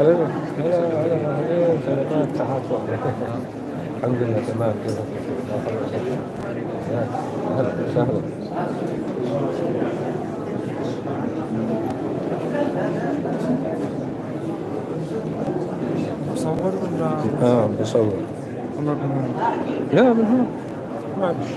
هلا هلا هلا هلا، سلامات، صحة. الحمد لله تمام. كيفك؟ هلا وسهلا. بصور ولا؟ اه، بصور. ولا من هون؟ لا، من هون، معلش.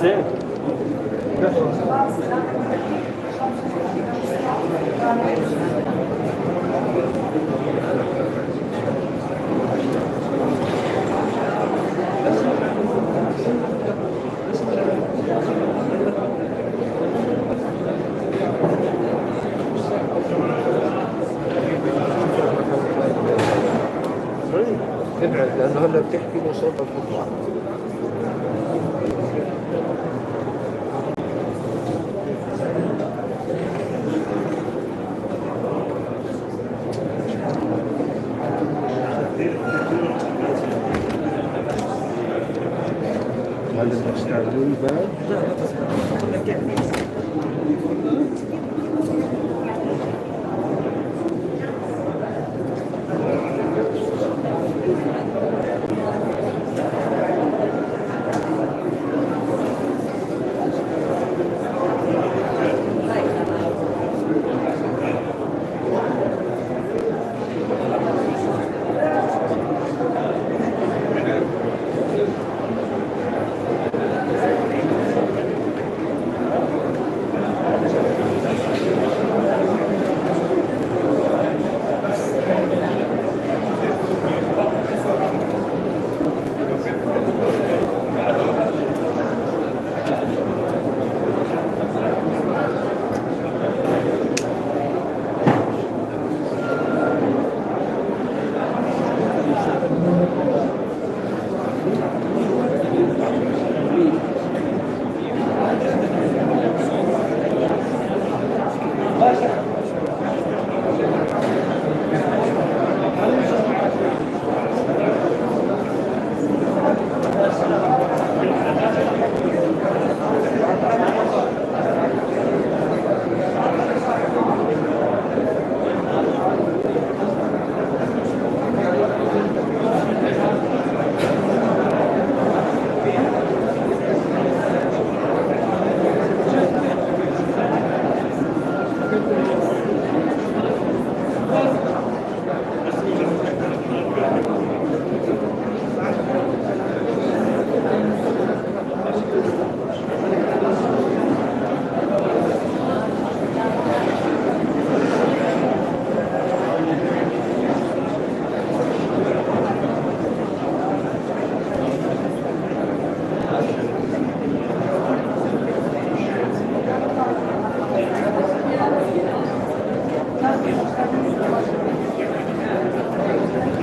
حسين. ابعد لانه هلا بتحكي له صوتك بيطلع. هل بتستعملوا الباب؟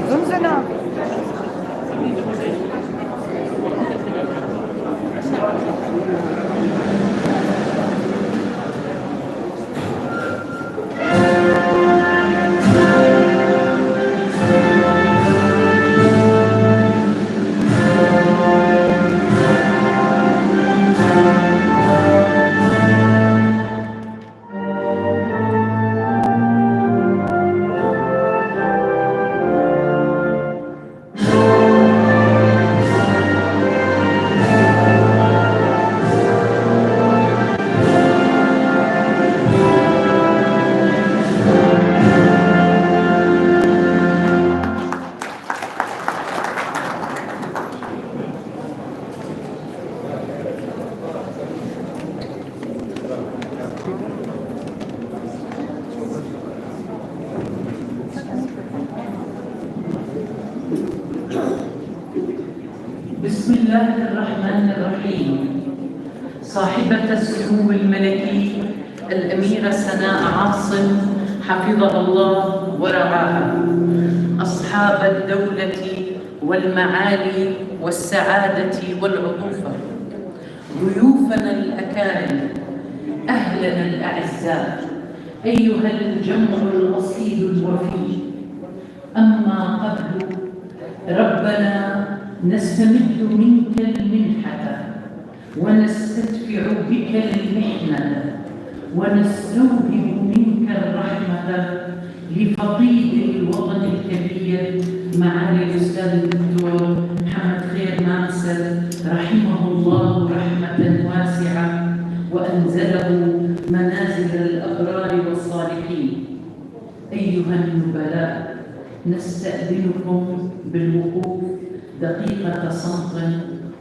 زمزنا. بسم الله الرحمن الرحيم. صاحبة السمو الملكي الأميرة سناء عاصم حفظها الله ورعاها، أصحاب الدولة والمعالي والسعادة والعطوفة، ضيوفنا الأكارم، أهلنا الأعزاء، أيها الجمع الأصيل الوفي، أما قبل ربنا نستمد منك المنحة، ونستدفع بك المحنة، ونستوهب منك الرحمة لفقيد الوطن الكبير معالي الأستاذ الدكتور محمد خير مامسر رحمه الله رحمة واسعة، وأنزله منازل الأبرار والصالحين. أيها النبلاء، نستأذنكم بالوقوف دقيقة صمت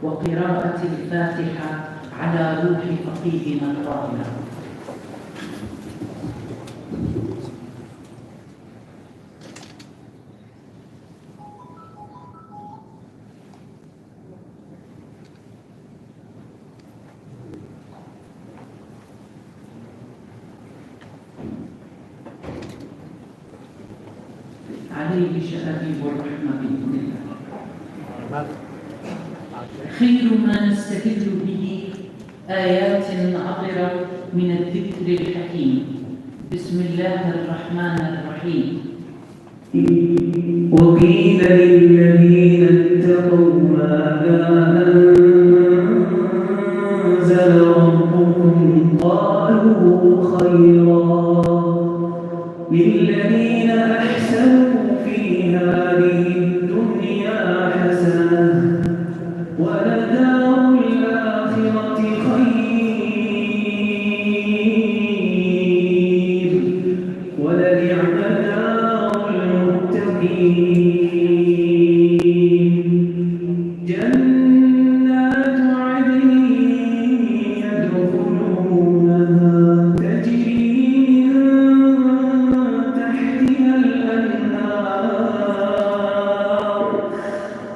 وقراءة الفاتحة على روح فقيدنا الطاهرة. عليه شآبيب الرحمة بإذن الله. خير ما نستدل به آيات عطرة من الذكر الحكيم. بسم الله الرحمن الرحيم. وقيل للذين اتقوا ماذا أنزل ربكم؟ قالوا خيرا. للذين أحسنوا في هذه الدنيا حسنة ولدار الآخرة خير ولنعم دار المتقين. جنات عدن يدخلونها تجري من تحتها الأنهار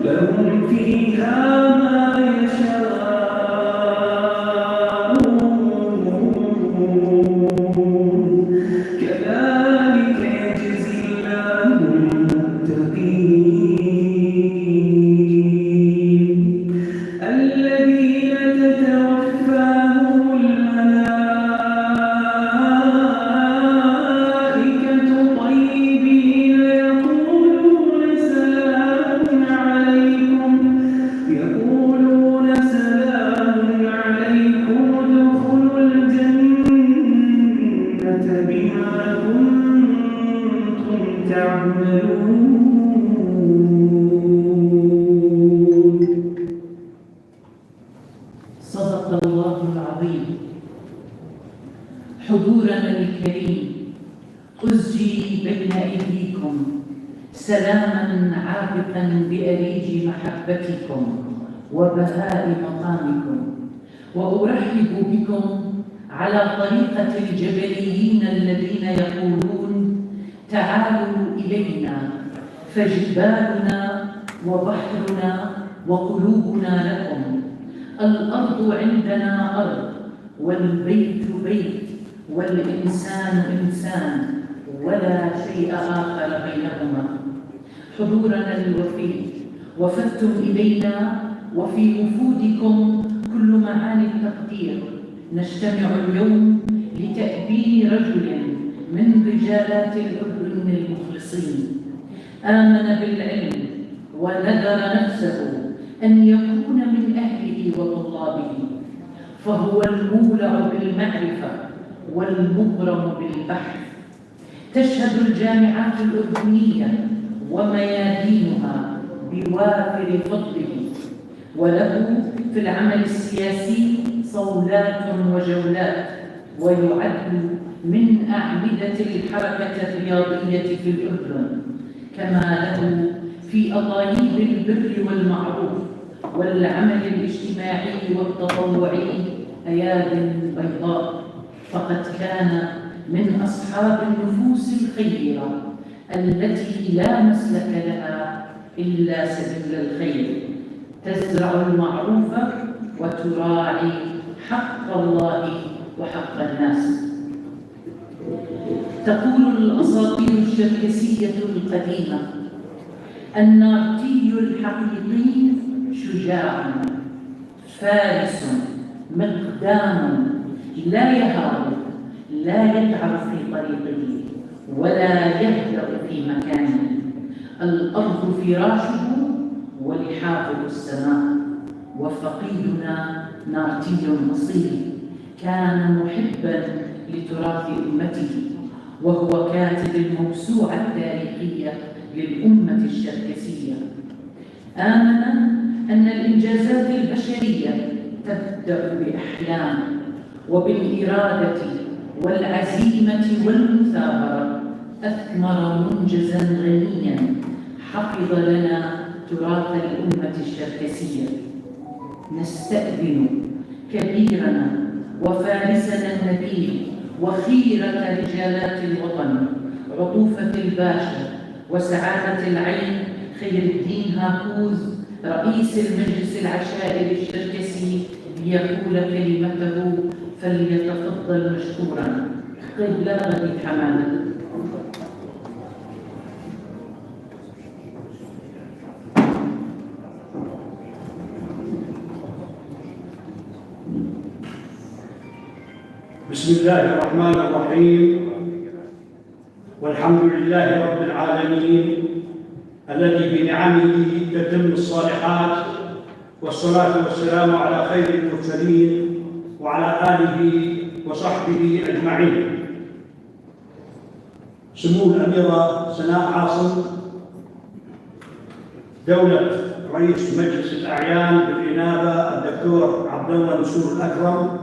لهم فيها ما يشاءون. كذلك يجزي الله المتقين. الذين تتوفاهم الملائكة طيبين يقولون سلام عليكم يقولون سلام عليكم ادخلوا الجنة بما كنتم تعملون. صدق الله العظيم. حضورنا الكريم، أزجي بين أيديكم سلاما عابقا بأريج محبتكم وبهاء مقامكم، وأرحب بكم على طريقة الجبليين الذين يقولون تعالوا إلينا فجبالنا وبحرنا وقلوبنا لكم، الأرض عندنا أرض والبيت بيت والإنسان إنسان ولا شيء آخر بينهما. حضورنا الوفي، وفدتم إلينا وفي وفودكم كل معاني التقدير. نجتمع اليوم لتأبين رجل من رجالات الأردن المخلصين، آمن بالعلم ونذر نفسه أن يكون من أهله وطلابه، فهو المولع بالمعرفة والمغرم بالبحث. تشهد الجامعات الأردنية وميادينها بوافر فضله، وله في العمل السياسي صولات وجولات، ويعد من أعمدة الحركة الرياضية في الأردن، كما له في أطايب البر والمعروف والعمل الاجتماعي والتطوعي أياد بيضاء. فقد كان من أصحاب النفوس الخيرة التي لا مسلك لها إلا سبيل الخير، تزرع المعروف وتراعي حق الله وحق الناس. تقول الأساطير الشركسية القديمة: النارتي الحقيقي شجاع فارس مقدام، لا يهاب، لا يتعب في طريقه ولا يهدأ في مكانه. الأرض فراشه ولحافه السماء. وفقيدنا نارتي أصيل، كان محبا لتراث أمته، وهو كاتب الموسوعة التاريخية للأمة الشركسية. آمن أن الإنجازات البشرية تبدأ بأحلام وبالإرادة والعزيمة والمثابرة. أثمر منجزا غنيا حفظ لنا تراث الأمة الشركسية. نستأذن كبيرنا وفارسنا النبيل وخيرة رجالات الوطن، عطوفة الباشا وسعادة العين خير الدين هاكوز رئيس المجلس العشائري الشركسي ليقول كلمته، فليتفضل مشكورا. قبل غدي حمامة. بسم الله الرحمن الرحيم، والحمد لله رب العالمين الذي بنعمه تتم الصالحات، والصلاة والسلام على خير المرسلين وعلى آله وصحبه أجمعين. سمو الأميرة سناء عاصم، دولة رئيس مجلس الأعيان بالإنابة الدكتور عبد الله نسور الأكرم،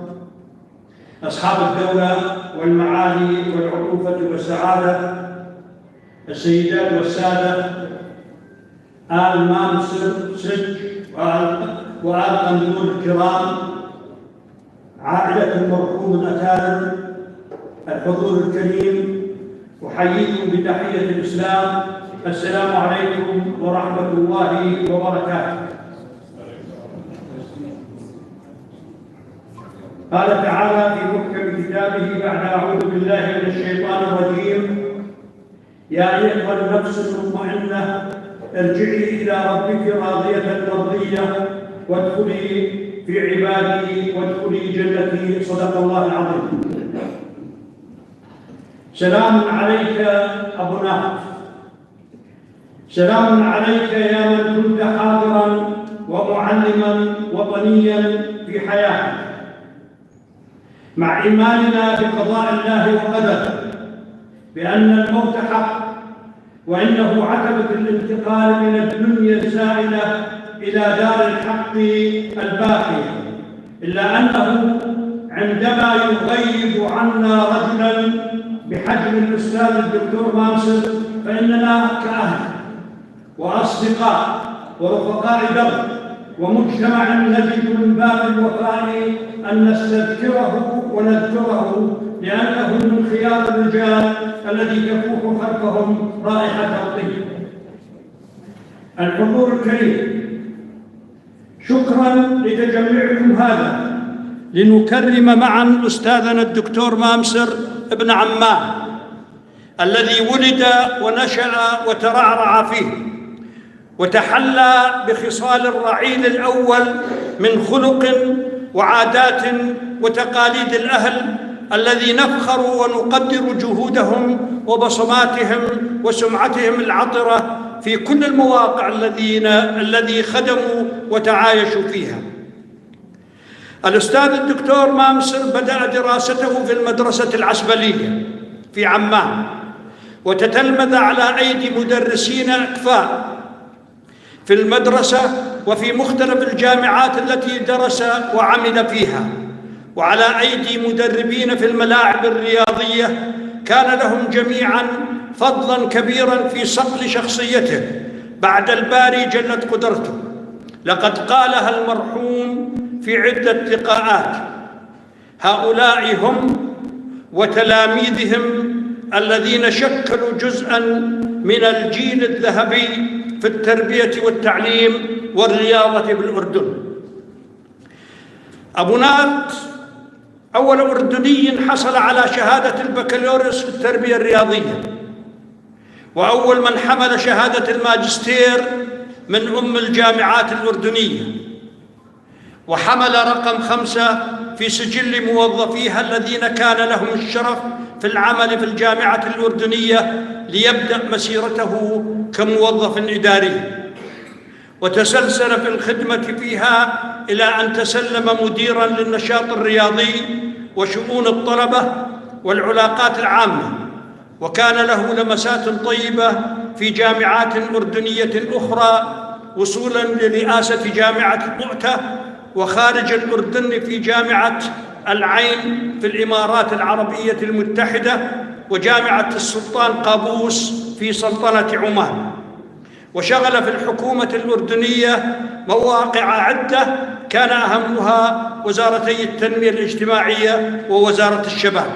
أصحاب الدولة والمعالي والعطوفة والسعادة، السيدات والسادة، آل مامسر سج وآل قندور الكرام، عائلة المرحوم الأكارم، الحضور الكريم، أحييكم بتحية الإسلام، السلام عليكم ورحمة الله وبركاته. قال تعالى في محكم كتابه بعد أعوذ بالله من الشيطان الرجيم: يا أيتها النفس المطمئنة ارجعي إلى ربك راضية مرضية وادخلي في عبادي وادخلي جنتي. صدق الله العظيم. سلام عليك أبو نات، سلام عليك يا من كنت حاضرا ومعلما وطنيا في حياتك، مع إيماننا بقضاء الله وقدره بأن الموت حق، وإنه عتبة الانتقال من الدنيا الزائلة إلى دار الحق الباقية، إلا أنه عندما يغيب عنا رجلا بحجم الأستاذ الدكتور مامسر فإننا كأهل وأصدقاء ورفقاء درب ومجتمع نجد من باب الوفاء أن نستذكره ونذكره، لأنه من خيار الرجال الذي تفوح خلفهم رائحة الطيب. الحضور الكريم، شكرا لتجمعكم هذا لنكرم معا أستاذنا الدكتور مامسر ابن عمان الذي ولد ونشأ وترعرع فيه، وتحلى بخصال الرعيل الأول من خلق وعادات وتقاليد الأهل الذي نفخر ونقدر جهودهم وبصماتهم وسمعتهم العطرة في كل المواقع الذي خدموا وتعايشوا فيها. الأستاذ الدكتور مامسر بدأ دراسته في المدرسة العسبلية في عمان، وتتلمذ على أيدي مدرسين أكفاء في المدرسة وفي مختلف الجامعات التي درس وعمل فيها، وعلى أيدي مدربين في الملاعب الرياضية كان لهم جميعاً فضلاً كبيراً في صقل شخصيته بعد الباري جلت قدرته. لقد قالها المرحوم في عدة لقاءات: هؤلاء هم وتلاميذهم الذين شكلوا جزءاً من الجيل الذهبي في التربية والتعليم والرياضة بالأردن. أبو نات أول أردني حصل على شهادة البكالوريوس في التربية الرياضية، وأول من حمل شهادة الماجستير من أم الجامعات الأردنية، وحمل رقم 5 في سجل موظفيها الذين كان لهم الشرف في العمل في الجامعة الأردنية ليبدأ مسيرته كموظف إداري، وتسلسل في الخدمة فيها إلى أن تسلم مديراً للنشاط الرياضي وشؤون الطلبة والعلاقات العامة، وكان له لمسات طيبة في جامعات أردنية أخرى وصولاً لرئاسة جامعة مؤتة، وخارج الأردن في جامعة العين في الإمارات العربية المتحدة، وجامعة السلطان قابوس في سلطنة عمان. وشغل في الحكومة الأردنية مواقع عدة كان أهمها وزارتي التنمية الاجتماعية ووزارة الشباب.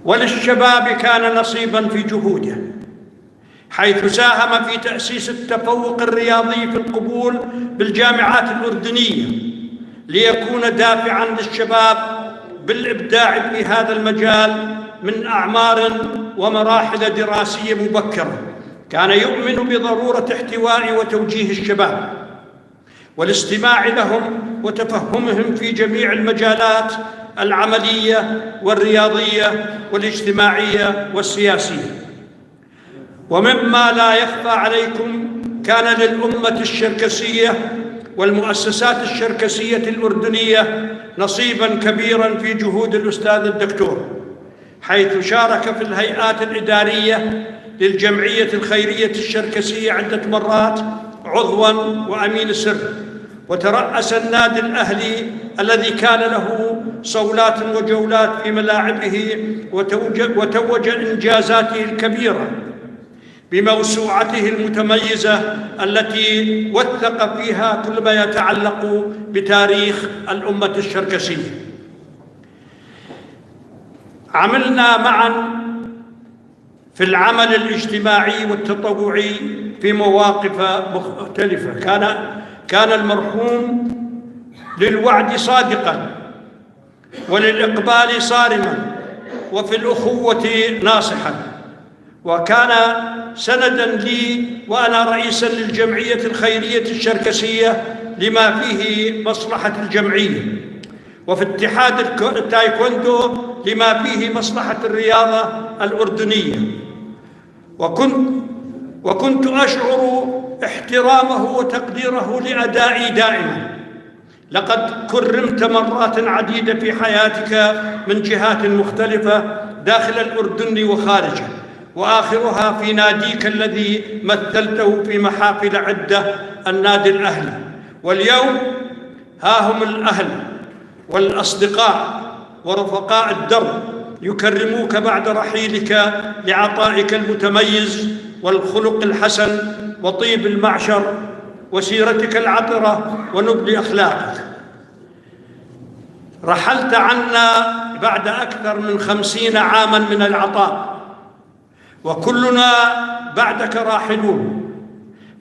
وللشباب كان نصيبا في جهوده، حيث ساهم في تأسيس التفوق الرياضي في القبول بالجامعات الأردنية ليكون دافعاً للشباب بالإبداع في هذا المجال من أعمار ومراحل دراسية مبكرة. كان يؤمن بضرورة احتواء وتوجيه الشباب والاستماع لهم وتفهمهم في جميع المجالات العملية والرياضية والاجتماعية والسياسية. ومما لا يخفى عليكم، كان للأمة الشركسية والمؤسسات الشركسية الأردنية نصيباً كبيراً في جهود الأستاذ الدكتور، حيث شارك في الهيئات الإدارية للجمعية الخيرية الشركسية عدة مرات عضواً وأمين سر، وترأس النادي الأهلي الذي كان له صولات وجولات في ملاعبه، وتوج إنجازاته الكبيرة بموسوعته المتميزة التي وثق فيها كل ما يتعلق بتاريخ الأمة الشركسية. عملنا معاً في العمل الاجتماعي والتطوعي في مواقف مختلفة. كان المرحوم للوعد صادقاً وللإقبال صارماً وفي الأخوة ناصحاً، وكان سنداً لي وأنا رئيساً للجمعية الخيرية الشركسية لما فيه مصلحة الجمعية، وفي اتحاد التايكوندو لما فيه مصلحة الرياضة الأردنية. وكنت أشعر احترامه وتقديره لأدائي دائماً. لقد كرمت مرات عديدة في حياتك من جهات مختلفة داخل الأردن وخارجه، وآخرها في ناديك الذي مثلته في محافل عدة، النادي الأهلي. واليوم ها هم الأهل والأصدقاء ورفقاء الدرب يكرموك بعد رحيلك لعطائك المتميز والخلق الحسن وطيب المعشر وسيرتك العطرة ونبل أخلاقك. رحلت عنا بعد أكثر من 50 عاماً من العطاء، وكلنا بعدك راحلون.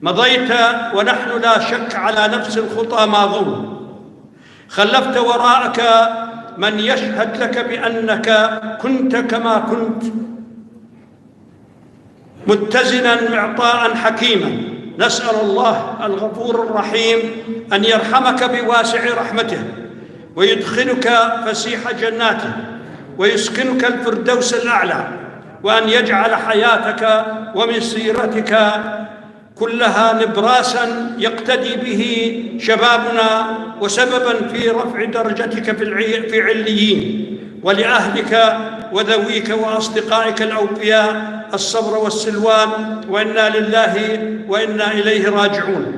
مضيت ونحن لا شك على نفس الخطى ماضون. خلفت وراءك من يشهد لك بأنك كنت كما كنت، متزنا معطاء حكيما. نسأل الله الغفور الرحيم أن يرحمك بواسع رحمته، ويدخلك فسيح جناته، ويسكنك الفردوس الأعلى، وأن يجعل حياتك ومسيرتك كلها نبراسا يقتدي به شبابنا، وسببا في رفع درجتك في عليين. ولأهلك وذويك وأصدقائك الأوفياء الصبر والسلوان، وإنا لله وإنا إليه راجعون.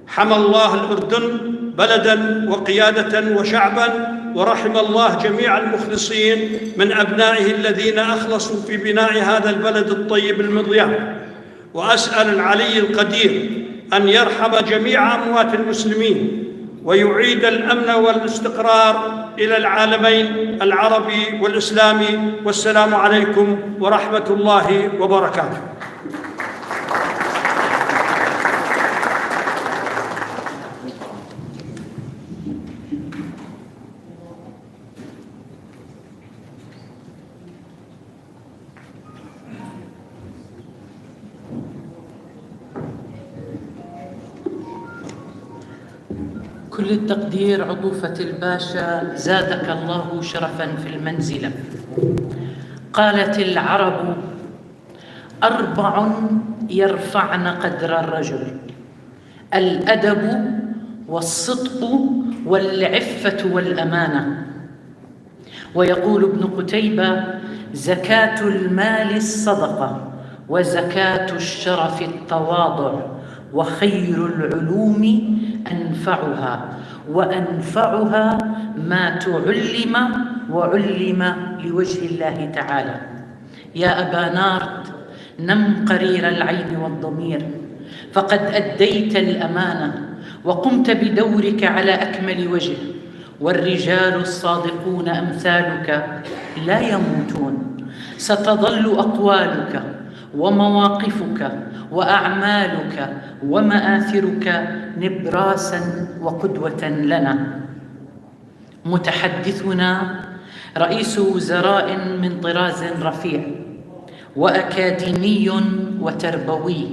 حمى الله الأردن بلداً وقيادة وشعباً، ورحم الله جميع المخلصين من أبنائه الذين أخلصوا في بناء هذا البلد الطيب المضياف. وأسأل العلي القدير أن يرحم جميع أموات المسلمين، ويعيد الأمن والاستقرار إلى العالمين العربي والإسلامي. والسلام عليكم ورحمة الله وبركاته. كل التقدير عطوفة الباشا، زادك الله شرفا في المنزلة. قالت العرب: أربع يرفعن قدر الرجل: الأدب والصدق والعفة والأمانة. ويقول ابن قتيبة: زكاة المال الصدقة، وزكاة الشرف التواضع، وخير العلوم أنفعها، وأنفعها ما تعلم وعلم لوجه الله تعالى. يا أبا نارت، نم قرير العين والضمير، فقد أديت الأمانة وقمت بدورك على أكمل وجه، والرجال الصادقون أمثالك لا يموتون. ستظل أقوالك ومواقفك وأعمالك ومآثرك نبراسا وقدوة لنا. متحدثنا رئيس وزراء من طراز رفيع، وأكاديمي وتربوي،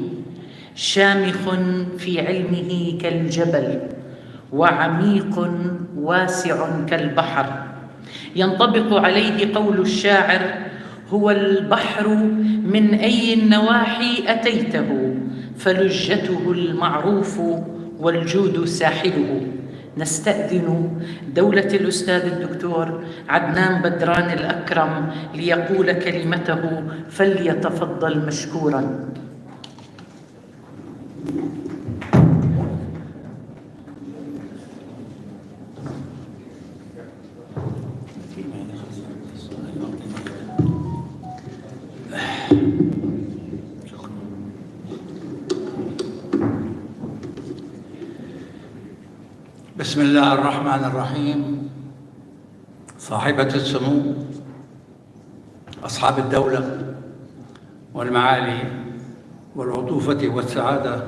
شامخ في علمه كالجبل، وعميق واسع كالبحر. ينطبق عليه قول الشاعر: هو البحر من أي النواحي أتيته، فلجته المعروف والجود ساحله. نستأذن دولة الأستاذ الدكتور عدنان بدران الأكرم ليقول كلمته، فليتفضل مشكورا. بسم الله الرحمن الرحيم. صاحبة السمو، أصحاب الدولة والمعالي والعطوفة والسعادة،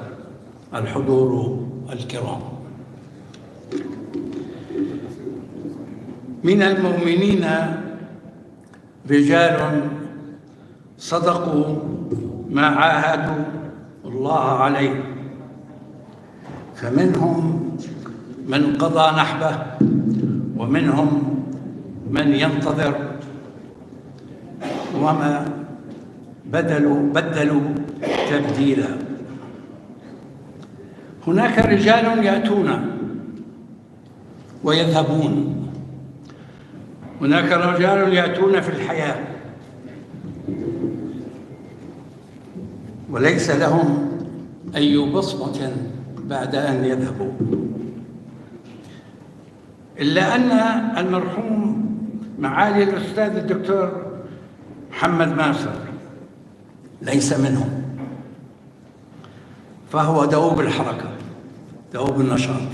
الحضور الكرام، من المؤمنين رجال صدقوا ما عاهدوا الله عليه، فمنهم من قضى نحبه ومنهم من ينتظر، وما بدلوا تبديلا. هناك رجال يأتون ويذهبون، هناك رجال يأتون في الحياة وليس لهم أي بصمة بعد أن يذهبوا، إلا أن المرحوم معالي الأستاذ الدكتور محمد مامسر ليس منهم، فهو دؤوب الحركة، دؤوب النشاط،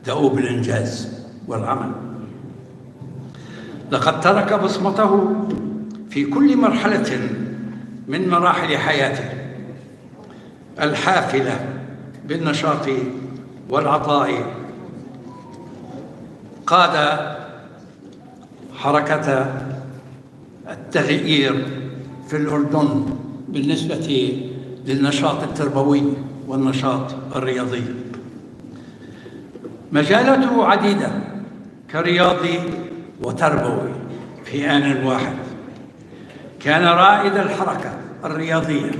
دؤوب الإنجاز والعمل. لقد ترك بصمته في كل مرحلة من مراحل حياته الحافلة بالنشاط والعطاء. قاد حركة التغيير في الأردن بالنسبة للنشاط التربوي والنشاط الرياضي. مجالاته عديدة كرياضي وتربوي في آن واحد. كان رائد الحركة الرياضية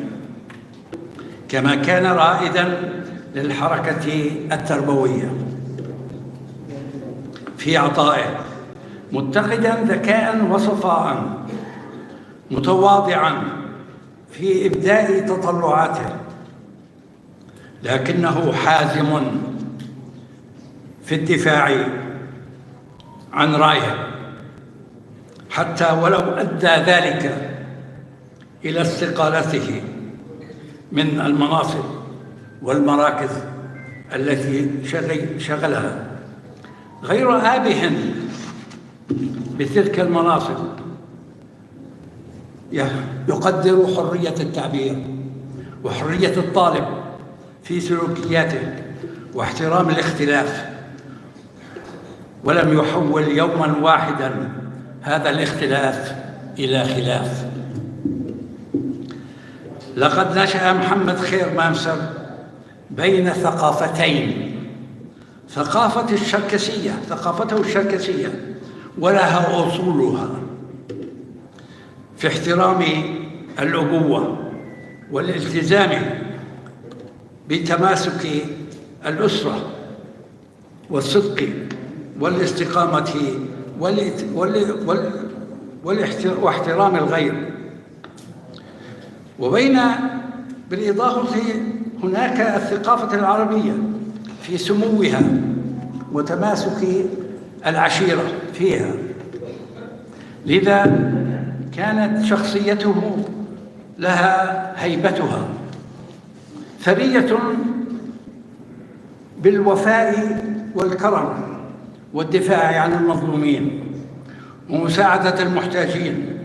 كما كان رائدا للحركة التربوية في عطائه، متقدا ذكاء وصفاء، متواضعا في إبداء تطلعاته، لكنه حازم في الدفاع عن رأيه حتى ولو أدى ذلك إلى استقالته من المناصب والمراكز التي شغلها، غير آبه بتلك المناصب. يقدر حرية التعبير وحرية الطالب في سلوكياته واحترام الاختلاف، ولم يحول يوما واحدا هذا الاختلاف إلى خلاف. لقد نشأ محمد خير مامسر بين ثقافتين، ثقافة الشركسية، ثقافته الشركسية ولها أصولها في احترام الأبوة والالتزام بتماسك الأسرة والصدق والاستقامة واحترام الغير. وبين بالإضافة هناك الثقافة العربية في سموها وتماسك العشيرة فيها، لذا كانت شخصيته لها هيبتها، ثرية بالوفاء والكرم والدفاع عن المظلومين ومساعدة المحتاجين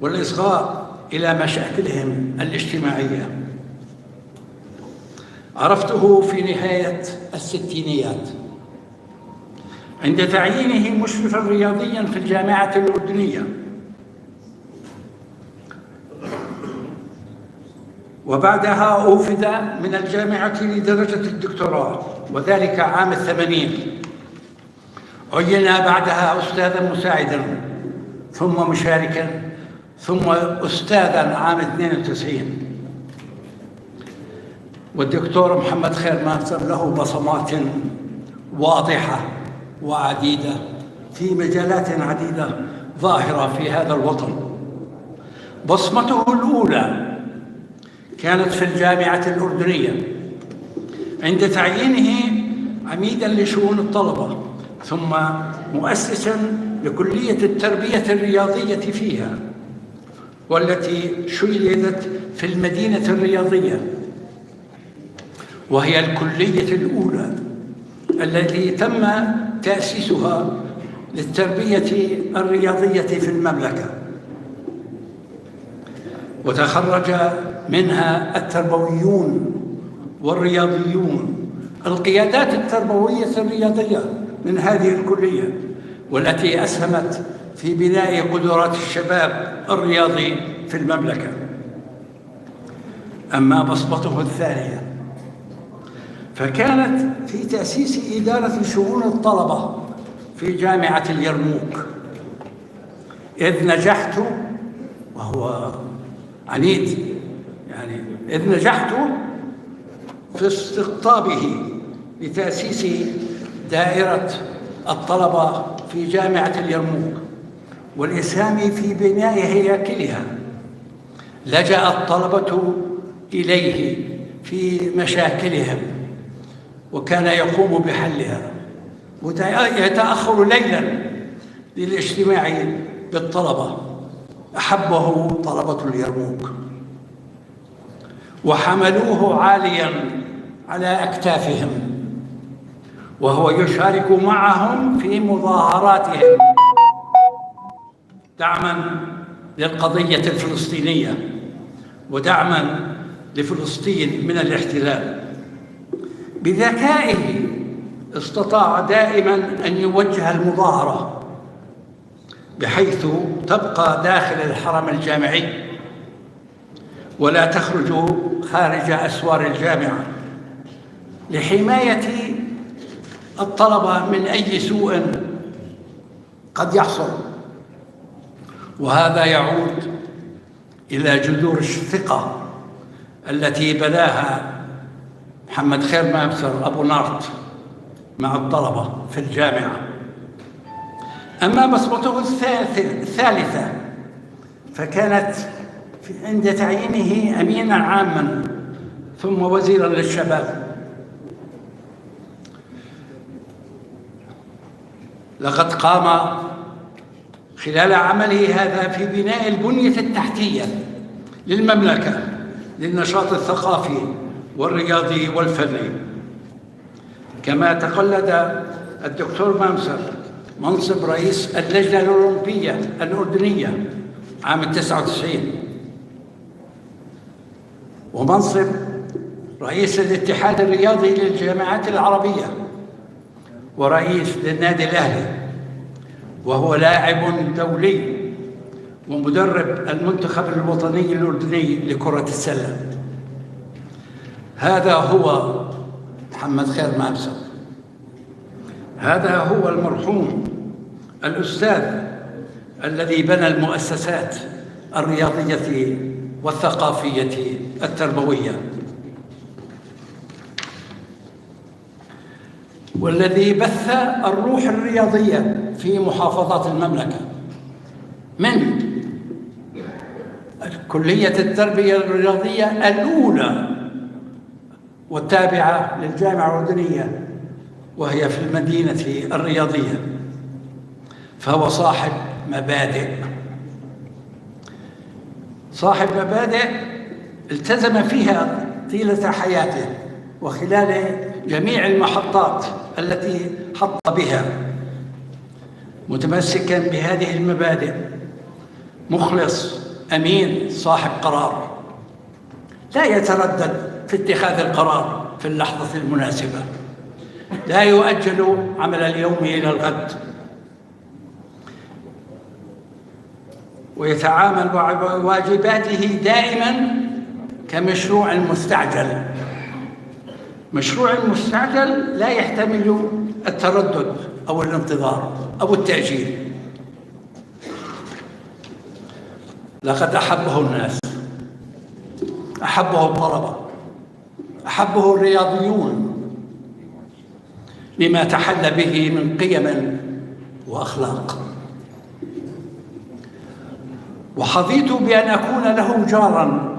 والإصغاء إلى مشاكلهم الاجتماعية. عرفته في نهاية الستينيات عند تعيينه مشرفا رياضيا في الجامعة الأردنية، وبعدها أوفد من الجامعة لدرجة الدكتوراه، وذلك عام 80. عين بعدها أستاذا مساعدا، ثم مشاركا، ثم أستاذا عام 92. والدكتور محمد خير مامسر له بصمات واضحة وعديدة في مجالات عديدة ظاهرة في هذا الوطن. بصمته الأولى كانت في الجامعة الأردنية عند تعيينه عميدا لشؤون الطلبة، ثم مؤسسا لكلية التربية الرياضية فيها، والتي شيدت في المدينة الرياضية، وهي الكلية الأولى التي تم تأسيسها للتربية الرياضية في المملكة، وتخرج منها التربويون والرياضيون، القيادات التربوية الرياضية من هذه الكلية، والتي أسهمت في بناء قدرات الشباب الرياضي في المملكة. أما بصمته الثانية فكانت في تأسيس إدارة شؤون الطلبة في جامعة اليرموك، إذ نجحت، وهو عنيد يعني، إذ نجحت في استقطابه لتأسيس دائرة الطلبة في جامعة اليرموك والإسهام في بناء هياكلها. لجأ الطلبة إليه في مشاكلهم وكان يقوم بحلها، ويتأخر ليلا للاجتماع بالطلبة. أحبه طلبة اليرموك وحملوه عاليا على أكتافهم، وهو يشارك معهم في مظاهراتهم دعما للقضية الفلسطينية ودعما لفلسطين من الاحتلال. بذكائه استطاع دائما أن يوجه المظاهرة بحيث تبقى داخل الحرم الجامعي ولا تخرج خارج أسوار الجامعة، لحماية الطلبة من أي سوء قد يحصل. وهذا يعود إلى جذور الثقة التي بناها محمد خير مامسر أبو نارت مع الطلبة في الجامعة. أما بصمته الثالثة فكانت عند تعيينه أمينا عاما ثم وزيرا للشباب. لقد قام خلال عمله هذا في بناء البنية التحتية للمملكة للنشاط الثقافي والرياضي والفني. كما تقلد الدكتور مامسر منصب رئيس اللجنة الأولمبية الأردنية عام 99، ومنصب رئيس الاتحاد الرياضي للجامعات العربية، ورئيس للنادي الأهلي، وهو لاعب دولي ومدرب المنتخب الوطني الأردني لكرة السلة. هذا هو محمد خير مامسر، هذا هو المرحوم الأستاذ الذي بنى المؤسسات الرياضية والثقافية التربوية، والذي بث الروح الرياضية في محافظات المملكة، من كلية التربية الرياضية الأولى والتابعة للجامعة الأردنية وهي في المدينة الرياضية. فهو صاحب مبادئ، صاحب مبادئ التزم فيها طيلة حياته وخلال جميع المحطات التي حط بها، متمسكا بهذه المبادئ، مخلص أمين صاحب قرار، لا يتردد في اتخاذ القرار في اللحظة المناسبة، لا يؤجل عمل اليوم إلى الغد، ويتعامل مع واجباته دائما كمشروع مستعجل. مشروع مستعجل لا يحتمل التردد أو الانتظار أو التأجيل. لقد أحبه الناس، أحبه الطلبة، أحبه الرياضيون لما تحلى به من قيم وأخلاق. وحظيت بأن أكون له جاراً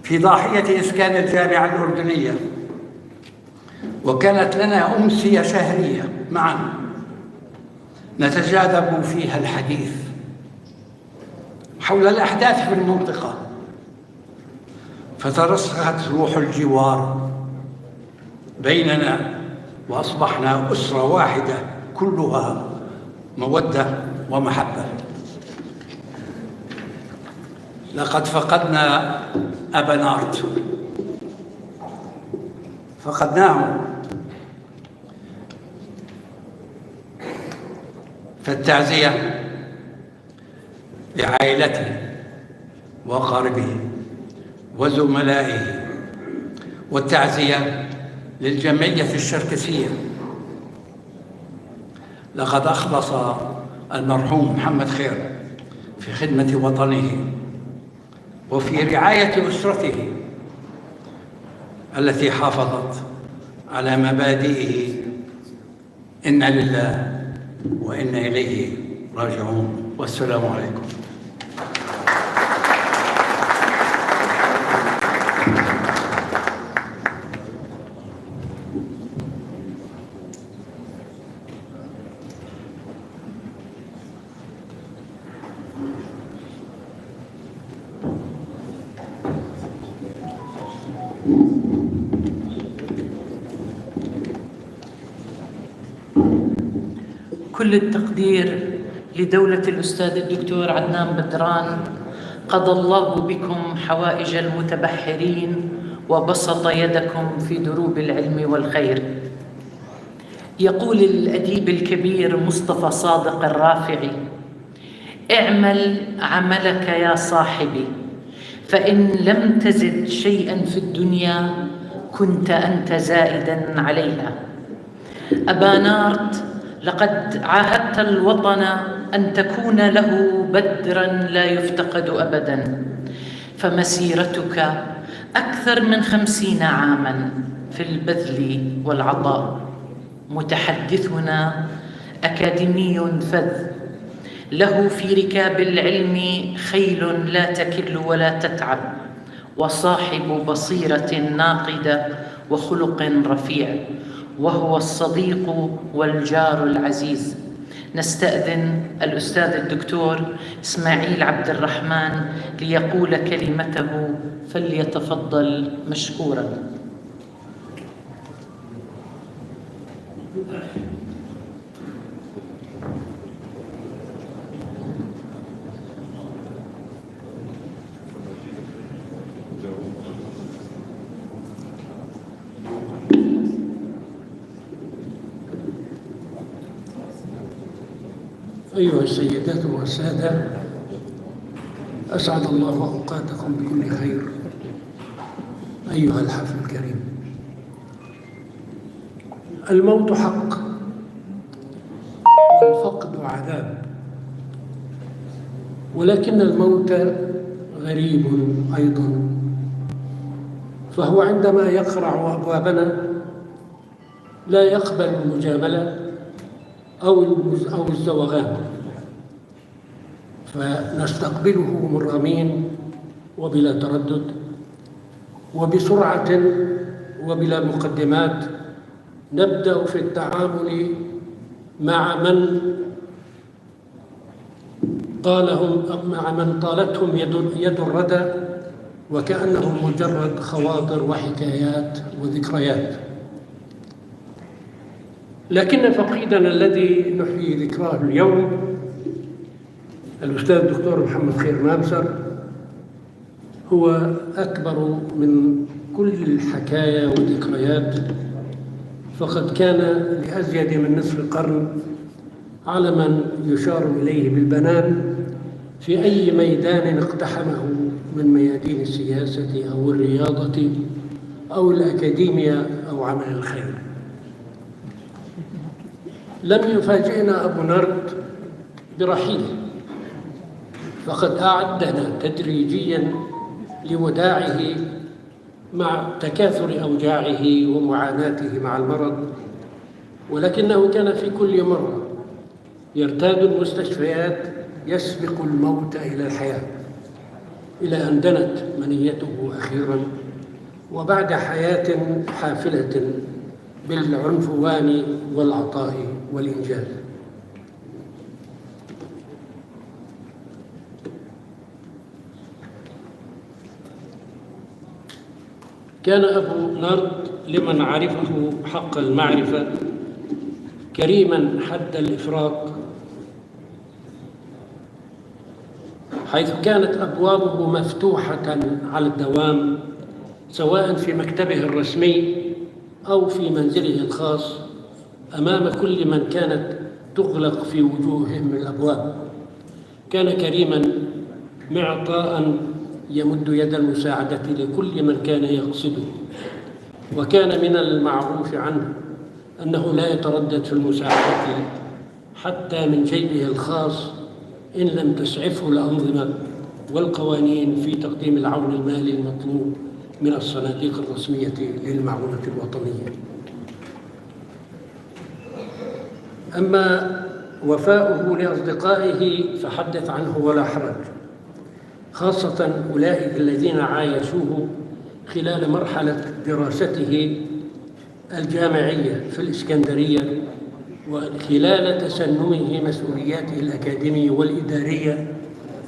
في ضاحية إسكان الجامعة الأردنية، وكانت لنا أمسية شهرية معاً نتجاذب فيها الحديث حول الأحداث في المنطقة، فترسخت روح الجوار بيننا وأصبحنا أسرة واحدة كلها مودة ومحبة. لقد فقدنا أبا نارت، فقدناه، فالتعزية لعائلته وأقاربه وزملائه، والتعزية للجمعية الشركسية. لقد أخلص المرحوم محمد خير في خدمة وطنه وفي رعاية أسرته التي حافظت على مبادئه. إنا لله وإنا إليه راجعون، والسلام عليكم. كل التقدير لدولة الأستاذ الدكتور عدنان بدران، قضى الله بكم حوائج المتبحرين وبسط يدكم في دروب العلم والخير. يقول الأديب الكبير مصطفى صادق الرافعي: اعمل عملك يا صاحبي، فإن لم تزد شيئا في الدنيا كنت أنت زائدا عليها. أبا نارت، لقد عاهدت الوطن أن تكون له بدراً لا يفتقد أبداً، فمسيرتك أكثر من 50 عاماً في البذل والعطاء. متحدثنا أكاديمي فذ، له في ركاب العلم خيل لا تكل ولا تتعب، وصاحب بصيرة ناقدة وخلق رفيع، وهو الصديق والجار العزيز. نستأذن الأستاذ الدكتور إسماعيل عبد الرحمن ليقول كلمته، فليتفضل مشكورا. أيها السيدات والسادة، أسعد الله أوقاتكم بكل خير. أيها الحفل الكريم، الموت حق والفقد عذاب، ولكن الموت غريب أيضا، فهو عندما يقرع أبوابنا لا يقبل المجاملة أو الزوغان، فنستقبله مرغمين وبلا تردد وبسرعة وبلا مقدمات. نبدأ في التعامل مع من طالهم، مع من طالتهم يد الردى وكأنه مجرد خواطر وحكايات وذكريات. لكن فقيدنا الذي نحيي ذكراه اليوم، الأستاذ الدكتور محمد خير مامسر، هو أكبر من كل الحكايا والذكريات، فقد كان لأزيد من نصف قرن علما يشار إليه بالبنان في أي ميدان اقتحمه من ميادين السياسة أو الرياضة أو الأكاديمية أو عمل الخير. لم يفاجئنا أبو نرد برحيله، فقد أعدنا تدريجيا لوداعه مع تكاثر أوجاعه ومعاناته مع المرض، ولكنه كان في كل مرة يرتاد المستشفيات يسبق الموت إلى الحياة، إلى أن دنت منيته أخيرا، وبعد حياة حافلة بالعنفوان والعطاء والإنجاز. كان أبو نرد لمن عرفه حق المعرفة كريما حد الإفراط، حيث كانت أبوابه مفتوحة على الدوام، سواء في مكتبه الرسمي أو في منزله الخاص، أمام كل من كانت تغلق في وجوههم الأبواب. كان كريما معطاء يمد يد المساعدة لكل من كان يقصده، وكان من المعروف عنه أنه لا يتردد في المساعدة حتى من جيبه الخاص إن لم تسعفه الأنظمة والقوانين في تقديم العون المالي المطلوب من الصناديق الرسمية للمعونة الوطنية. أما وفاؤه لأصدقائه فحدث عنه ولا حرج، خاصة أولئك الذين عايشوه خلال مرحلة دراسته الجامعية في الإسكندرية، وخلال تسنمه مسؤولياته الأكاديمية والإدارية،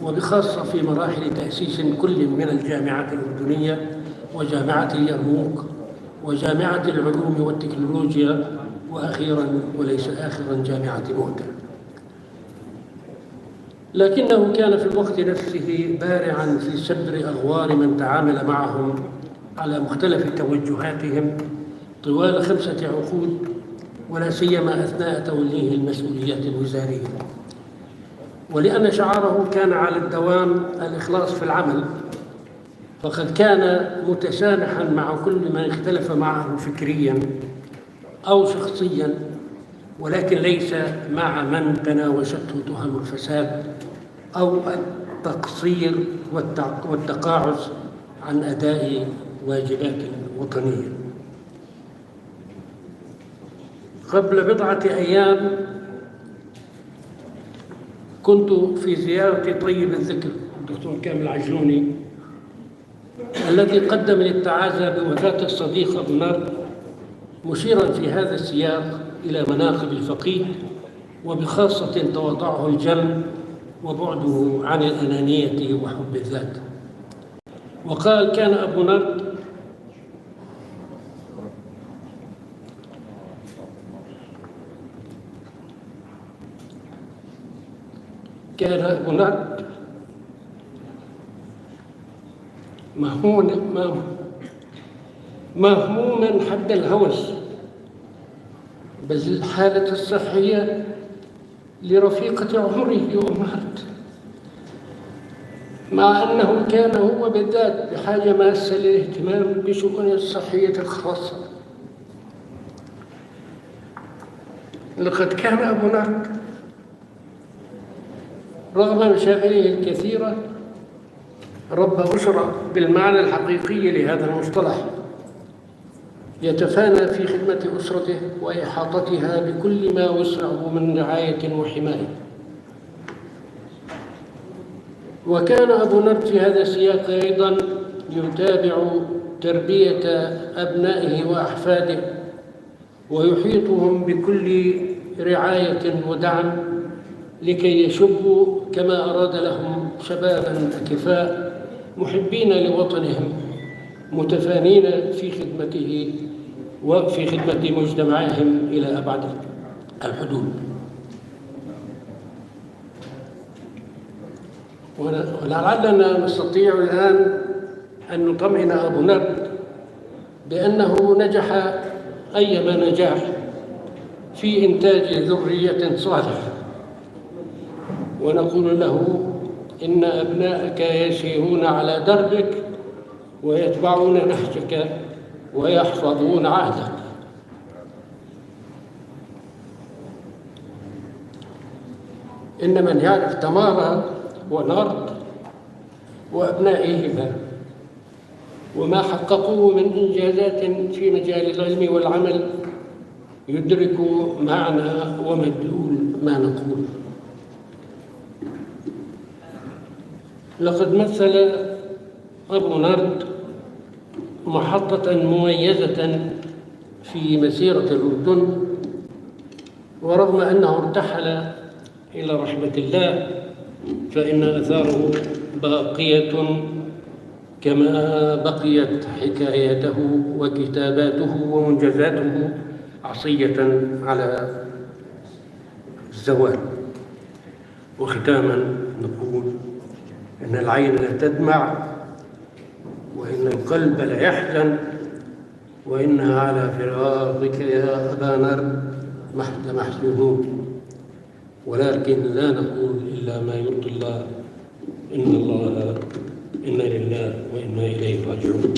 وبخاصة في مراحل تأسيس كل من الجامعة الأردنية وجامعة اليرموك وجامعة العلوم والتكنولوجيا، وأخيراً وليس آخراً جامعة مؤتة. لكنه كان في الوقت نفسه بارعاً في سبر أغوار من تعامل معهم على مختلف توجهاتهم طوال 5 عقود، ولا سيما أثناء توليه المسؤوليات الوزارية. ولأن شعاره كان على الدوام الإخلاص في العمل، فقد كان متسامحاً مع كل من اختلف معه فكرياً أو شخصياً، ولكن ليس مع من تناوشته تهم الفساد أو التقصير والتقاعس عن أداء واجبات وطنية. قبل بضعة أيام كنت في زيارة طيب الذكر الدكتور كامل عجلوني، الذي قدم للتعازى بوفاة الصديق أبو نرد، مشيرا في هذا السياق إلى مناقب الفقيد، وبخاصة تواضعه الجم وبعده عن الأنانية وحب الذات. وقال: كان أبو نرد مهموما حد الهوس بالحالة الصحية لرفيقة عمره ومهرته، مع أنه كان هو بالذات بحاجة ماسة للاهتمام بشؤونه الصحية الخاصة. لقد كان أبو نرد رغم مشاغله الكثيرة رب أسرة بالمعنى الحقيقي لهذا المصطلح، يتفانى في خدمة أسرته وإحاطتها بكل ما وسعه من رعاية وحماية. وكان أبو نرد في هذا السياق أيضا يتابع تربية أبنائه وأحفاده ويحيطهم بكل رعاية ودعم لكي يشبوا كما أراد لهم شبابا أكفاء محبين لوطنهم، متفانين في خدمته وفي خدمة مجتمعهم إلى أبعد الحدود. ولعلنا نستطيع الآن أن نطمئن أبو نرد بأنه نجح أيما نجاح في إنتاج ذرية صالحة، ونقول له إن أبناءك يسيرون على دربك ويتبعون نهجك ويحفظون عهدك. إن من يعرف تمارا ونرد وأبنائهما وما حققوه من إنجازات في مجال العلم والعمل يدرك معنى ومدلول ما نقول. لقد مثل أبو نرد محطة مميزة في مسيرة الأردن، ورغم أنه ارتحل إلى رحمة الله فإن آثاره باقية كما بقيت حكايته وكتاباته ومنجزاته عصية على الزوال. وختاما نقول إن العين لا تدمع، وإن القلب لا يحزن، وإنا على فراقك يا أبا نرد محزونون، ولكن لا نقول إلا ما يرضي الله. إن الله إنا لله وإنا إليه راجعون.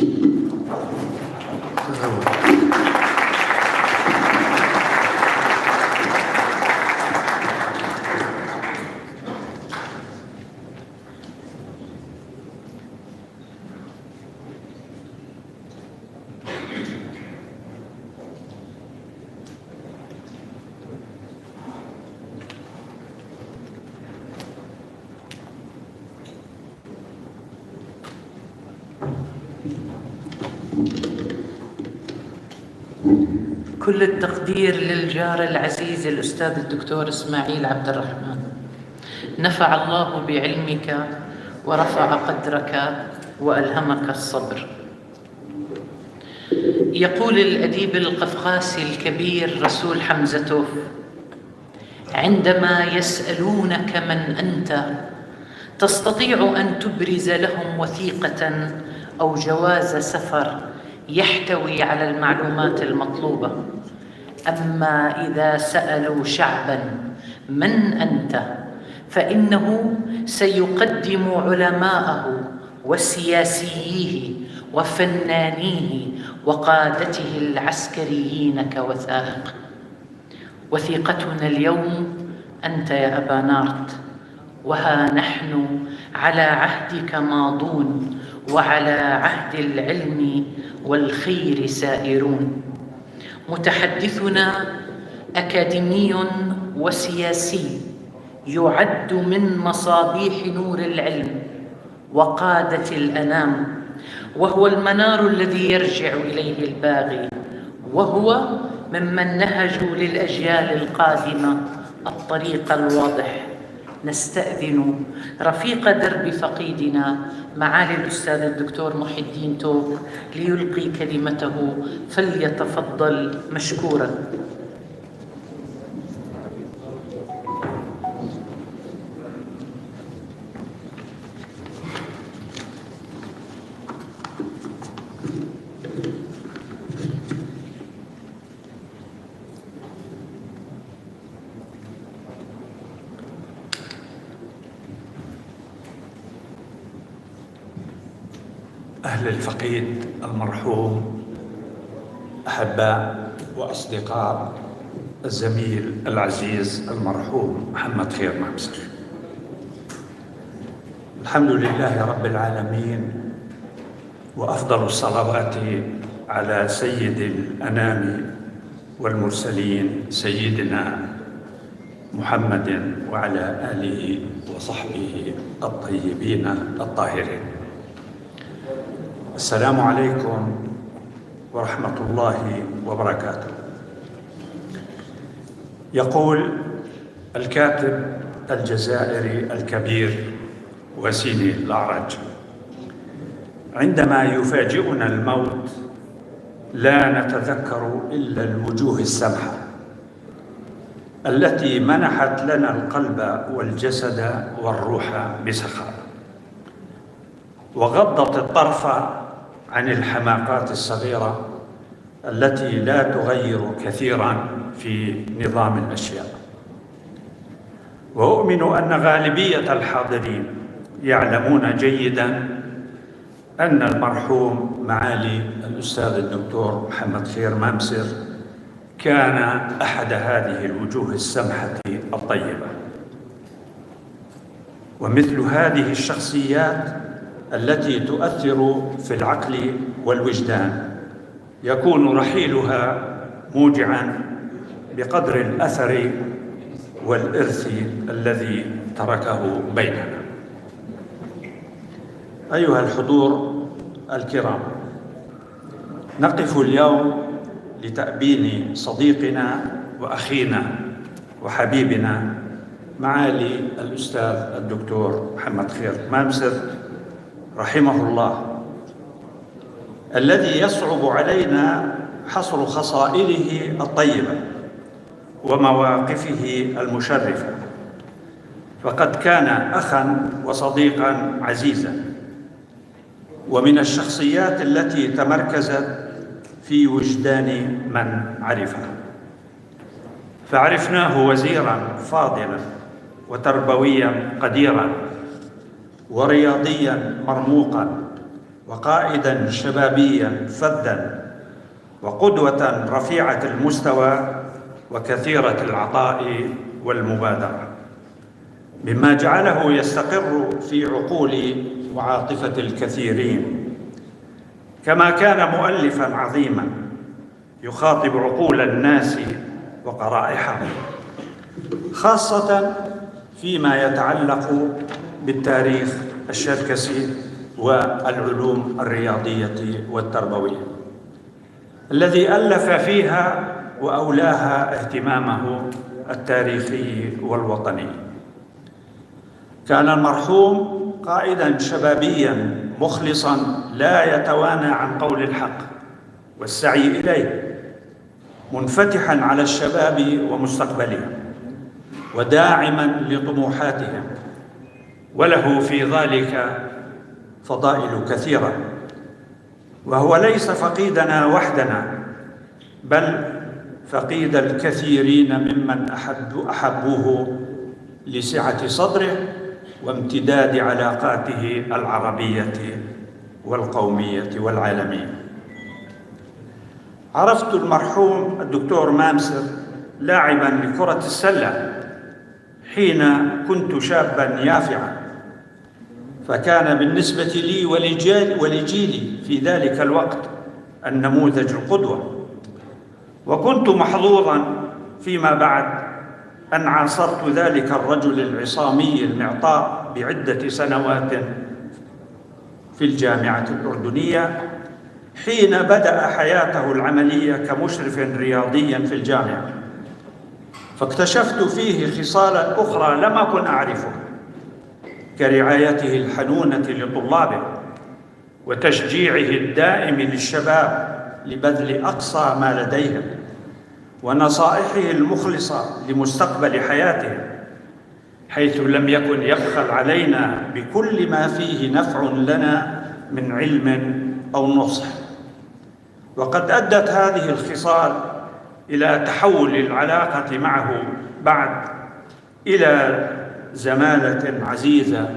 السلام عليكم. كل التقدير للجار العزيز الأستاذ الدكتور إسماعيل عبد الرحمن. نفع الله بعلمك ورفع قدرك وألهمك الصبر. يقول الأديب القفقاسي الكبير رسول حمزتوف: عندما يسألونك من أنت تستطيع أن تبرز لهم وثيقة أو جواز سفر يحتوي على المعلومات المطلوبة، أما إذا سألوا شعباً من أنت فإنه سيقدم علماءه وسياسييه وفنانيه وقادته العسكريين كوثائق. وثيقتنا اليوم أنت يا أبا نارت، وها نحن على عهدك ماضون وعلى عهد العلم والخير سائرون. متحدثنا أكاديمي وسياسي يعد من مصابيح نور العلم وقادة الأنام، وهو المنار الذي يرجع إليه الباغي، وهو ممن نهجوا للأجيال القادمة الطريق الواضح. نستأذن رفيق درب فقيدنا معالي الأستاذ الدكتور محي الدين توق ليلقي كلمته، فليتفضل مشكورا. أهل الفقيد المرحوم، أحباء وأصدقاء الزميل العزيز المرحوم محمد خير مامسر، الحمد لله رب العالمين، وأفضل الصلوات على سيد الأنام والمرسلين سيدنا محمد وعلى آله وصحبه الطيبين الطاهرين. السلام عليكم ورحمة الله وبركاته. يقول الكاتب الجزائري الكبير وسيني الأعرج: عندما يفاجئنا الموت لا نتذكر إلا الوجوه السمحة التي منحت لنا القلب والجسد والروح بسخاء، وغضت الطرف عن الحماقات الصغيرة التي لا تغير كثيرا في نظام الأشياء. وأؤمن أن غالبية الحاضرين يعلمون جيدا أن المرحوم معالي الأستاذ الدكتور محمد خير مامسر كان أحد هذه الوجوه السمحة الطيبة، ومثل هذه الشخصيات التي تؤثر في العقل والوجدان يكون رحيلها موجعا بقدر الأثر والإرث الذي تركه بيننا. أيها الحضور الكرام، نقف اليوم لتأبين صديقنا وأخينا وحبيبنا معالي الأستاذ الدكتور محمد خير مامسر رحمه الله، الذي يصعب علينا حصر خصائله الطيبة ومواقفه المشرفة، فقد كان أخاً وصديقاً عزيزاً، ومن الشخصيات التي تمركزت في وجدان من عرفه. فعرفناه وزيراً فاضلاً وتربوياً قديراً ورياضياً مرموقاً وقائداً شبابياً فذاً وقدوة رفيعة المستوى وكثيرة العطاء والمبادرة، مما جعله يستقر في عقول وعاطفة الكثيرين. كما كان مؤلفاً عظيماً يخاطب عقول الناس وقرائحهم، خاصة فيما يتعلق بالتاريخ الشركسي والعلوم الرياضية والتربوية، الذي ألف فيها وأولاها اهتمامه التاريخي والوطني. كان المرحوم قائداً شبابياً مخلصاً لا يتوانى عن قول الحق والسعي إليه، منفتحاً على الشباب ومستقبلهم وداعماً لطموحاتهم، وله في ذلك فضائل كثيرة. وهو ليس فقيدنا وحدنا، بل فقيد الكثيرين ممن أحبوه لسعة صدره وامتداد علاقاته العربية والقومية والعالمية. عرفت المرحوم الدكتور مامسر لاعباً لكرة السلة حين كنت شاباً يافعاً، فكان بالنسبة لي ولجيلي في ذلك الوقت النموذج القدوة، وكنت محظوظاً فيما بعد أن عاصرت ذلك الرجل العصامي المعطاء بعدة سنوات في الجامعة الأردنية حين بدأ حياته العملية كمشرف رياضي في الجامعة، فاكتشفت فيه خصالا أخرى لم أكن أعرفها، كرعايته الحنونة لطلابه وتشجيعه الدائم للشباب لبذل أقصى ما لديهم ونصائحه المخلصة لمستقبل حياتهم، حيث لم يكن يبخل علينا بكل ما فيه نفع لنا من علم أو نصح. وقد أدت هذه الخصال إلى تحول العلاقة معه بعد إلى زمالة عزيزة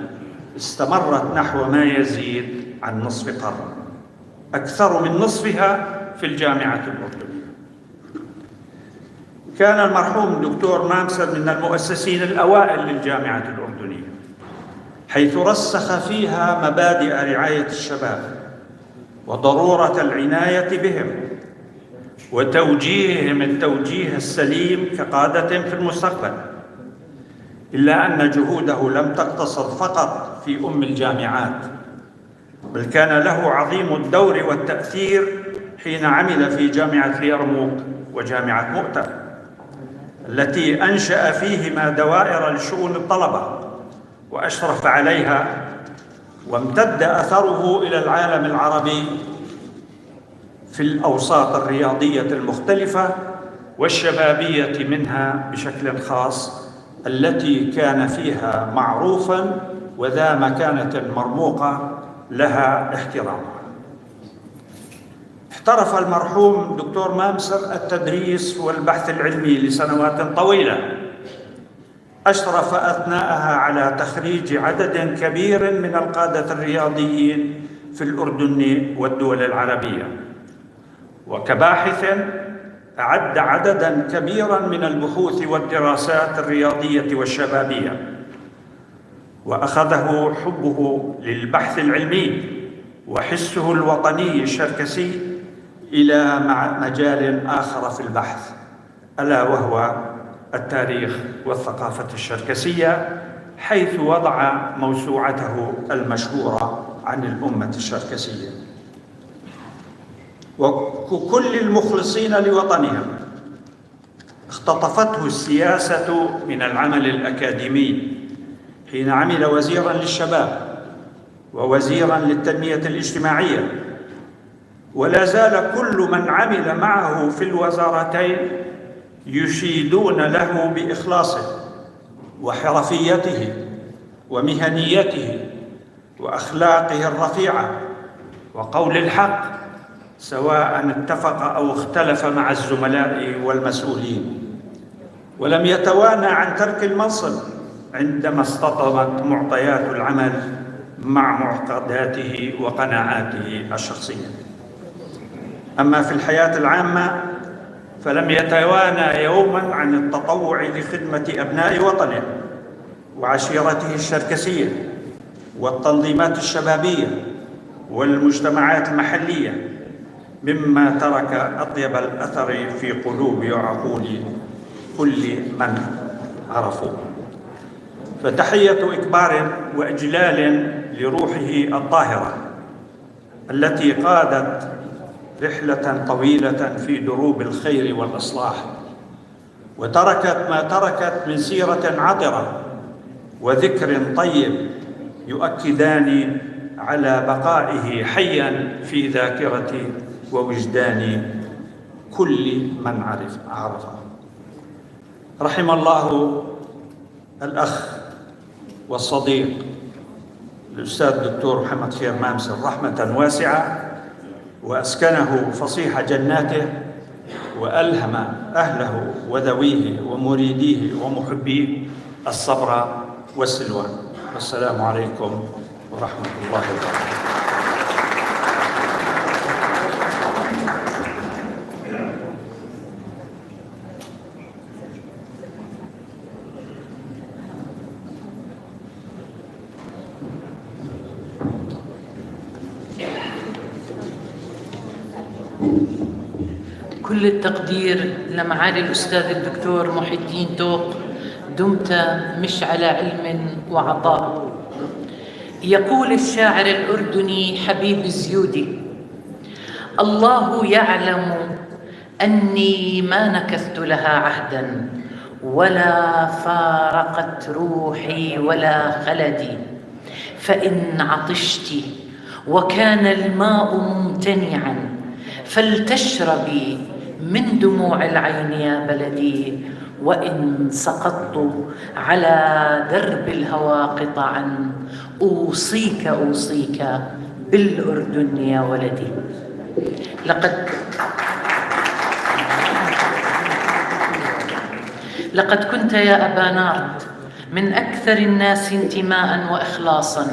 استمرت نحو ما يزيد عن نصف قرن، أكثر من نصفها في الجامعة الأردنية. كان المرحوم الدكتور مامسر من المؤسسين الأوائل للجامعة الأردنية، حيث رسخ فيها مبادئ رعاية الشباب وضرورة العناية بهم وتوجيههم التوجيه السليم كقادة في المستقبل. إلا أن جهوده لم تقتصر فقط في أم الجامعات، بل كان له عظيم الدور والتأثير حين عمل في جامعة اليرموك وجامعة مؤتة، التي أنشأ فيهما دوائر لشؤون الطلبة وأشرف عليها. وامتد أثره إلى العالم العربي في الأوساط الرياضية المختلفة والشبابية منها بشكل خاص، التي كان فيها معروفا وذا مكانة مرموقة لها احترامها. احترف المرحوم دكتور مامسر التدريس والبحث العلمي لسنوات طويلة، أشرف أثناءها على تخريج عدد كبير من القادة الرياضيين في الأردن والدول العربية، وكباحث أعد عددا كبيرا من البحوث والدراسات الرياضية والشبابية، وأخذه حبه للبحث العلمي وحسه الوطني الشركسي إلى مجال آخر في البحث، ألا وهو التاريخ والثقافة الشركسية، حيث وضع موسوعته المشهورة عن الأمة الشركسية. وكل المخلصين لوطنهم اختطفته السياسة من العمل الأكاديمي حين عمل وزيراً للشباب ووزيراً للتنمية الاجتماعية، ولا زال كل من عمل معه في الوزارتين يشيدون له بإخلاصه وحرفيته ومهنيته وأخلاقه الرفيعة وقول الحق، سواء اتفق أو اختلف مع الزملاء والمسؤولين. ولم يتوانى عن ترك المنصب عندما اصطدمت معطيات العمل مع معتقداته وقناعاته الشخصية. أما في الحياة العامة فلم يتوانى يوما عن التطوع لخدمة أبناء وطنه وعشيرته الشركسية والتنظيمات الشبابية والمجتمعات المحلية، مما ترك أطيب الأثر في قلوب وعقول كل من عرفوه. فتحية إكبار وإجلال لروحه الطاهرة التي قادت رحلة طويلة في دروب الخير والإصلاح، وتركت ما تركت من سيرة عطرة وذكر طيب يؤكدان على بقائه حيا في ذاكرة ووجدان كل من عرفه. رحم الله الأخ والصديق الأستاذ الدكتور محمد خير مامسر رحمة واسعة، وأسكنه فصيح جناته، وألهم أهله وذويه ومريديه ومحبيه الصبر والسلوان. والسلام عليكم ورحمة الله وبركاته. كل التقدير لمعالي الأستاذ الدكتور محي الدين توق، دمت مش على علم وعطاء. يقول الشاعر الأردني حبيب الزيودي: الله يعلم أني ما نكثت لها عهدا، ولا فارقت روحي ولا خلدي، فإن عطشت وكان الماء ممتنعا فلتشربي من دموع العين يا بلدي، وإن سقطت على درب الهوى قطعا أوصيك أوصيك بالأردن يا ولدي. لقد كنت يا أبا نارد من أكثر الناس انتماء وإخلاصا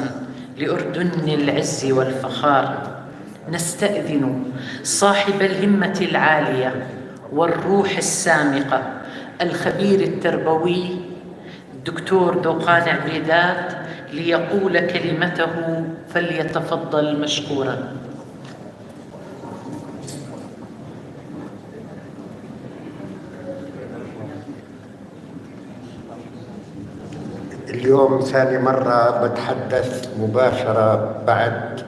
لأردن العز والفخار. نستأذن صاحب الهمة العالية والروح السامقة الخبير التربوي الدكتور دوقان عبيدات ليقول كلمته، فليتفضل مشكورا. اليوم ثاني مرة بتحدث مباشرة بعد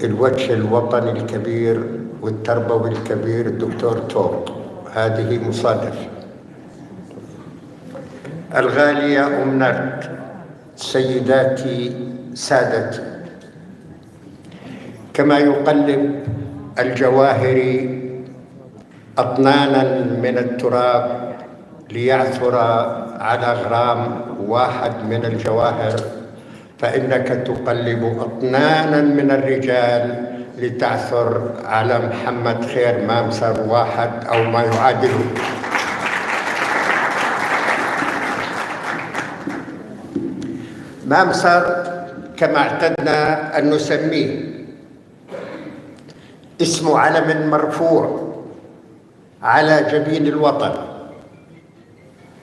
الوجه الوطني الكبير والتربوي الكبير الدكتور توق، هذه مصادفة. الغالية أم نرد، سيداتي سادتي، كما يقلب الجواهر أطنانا من التراب ليعثر على غرام واحد من الجواهر، فإنك تقلب أطنانا من الرجال لتعثر على محمد خير مامسر واحد أو ما يعادله. مامسر كما اعتدنا أن نسميه، اسم علم مرفوع على جبين الوطن،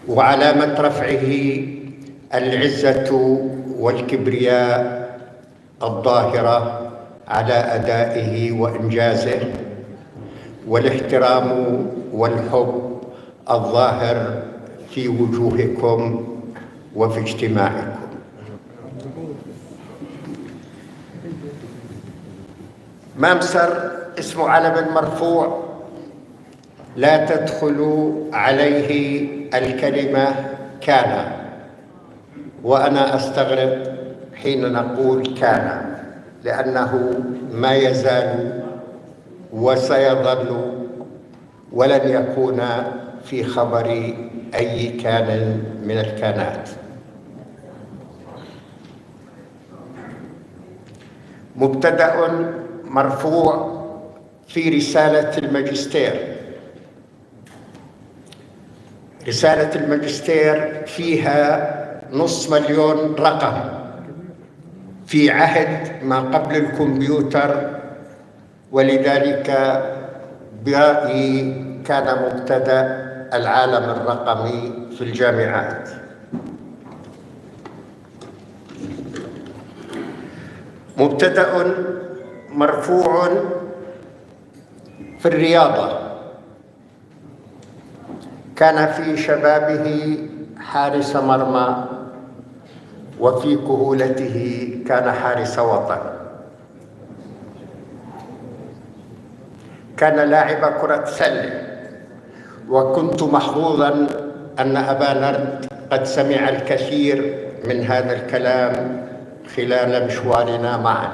وعلامة رفعه العزة والكبرياء الظاهرة على أدائه وإنجازه، والاحترام والحب الظاهر في وجوهكم وفي اجتماعكم. مامسر اسم علم مرفوع لا تدخل عليه الكلمة كان، وأنا أستغرب حين نقول كان، لأنه ما يزال وسيظل ولن يكون في خبر أي كان من الكانات. مبتدأ مرفوع في رسالة الماجستير. رسالة الماجستير فيها 500,000 رقم في عهد ما قبل الكمبيوتر، ولذلك برأيي كان مبتدأ العالم الرقمي في الجامعات. مبتدأ مرفوع في الرياضة، كان في شبابه حارس مرمى، وفي كهولته كان حارس وطن. كان لاعب كرة سلة، وكنت محظوظا أن أبا نرد قد سمع الكثير من هذا الكلام خلال مشوارنا معا.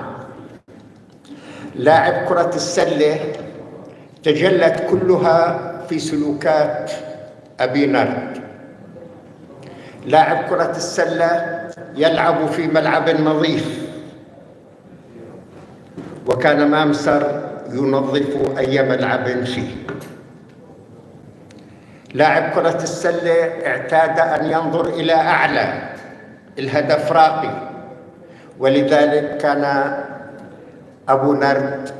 لاعب كرة السلة تجلت كلها في سلوكات أبي نرد. لاعب كرة السلة يلعب في ملعب نظيف، وكان مامسر ينظف أي ملعب فيه. لاعب كرة السلة اعتاد أن ينظر إلى أعلى، الهدف راقي، ولذلك كان أبو نرد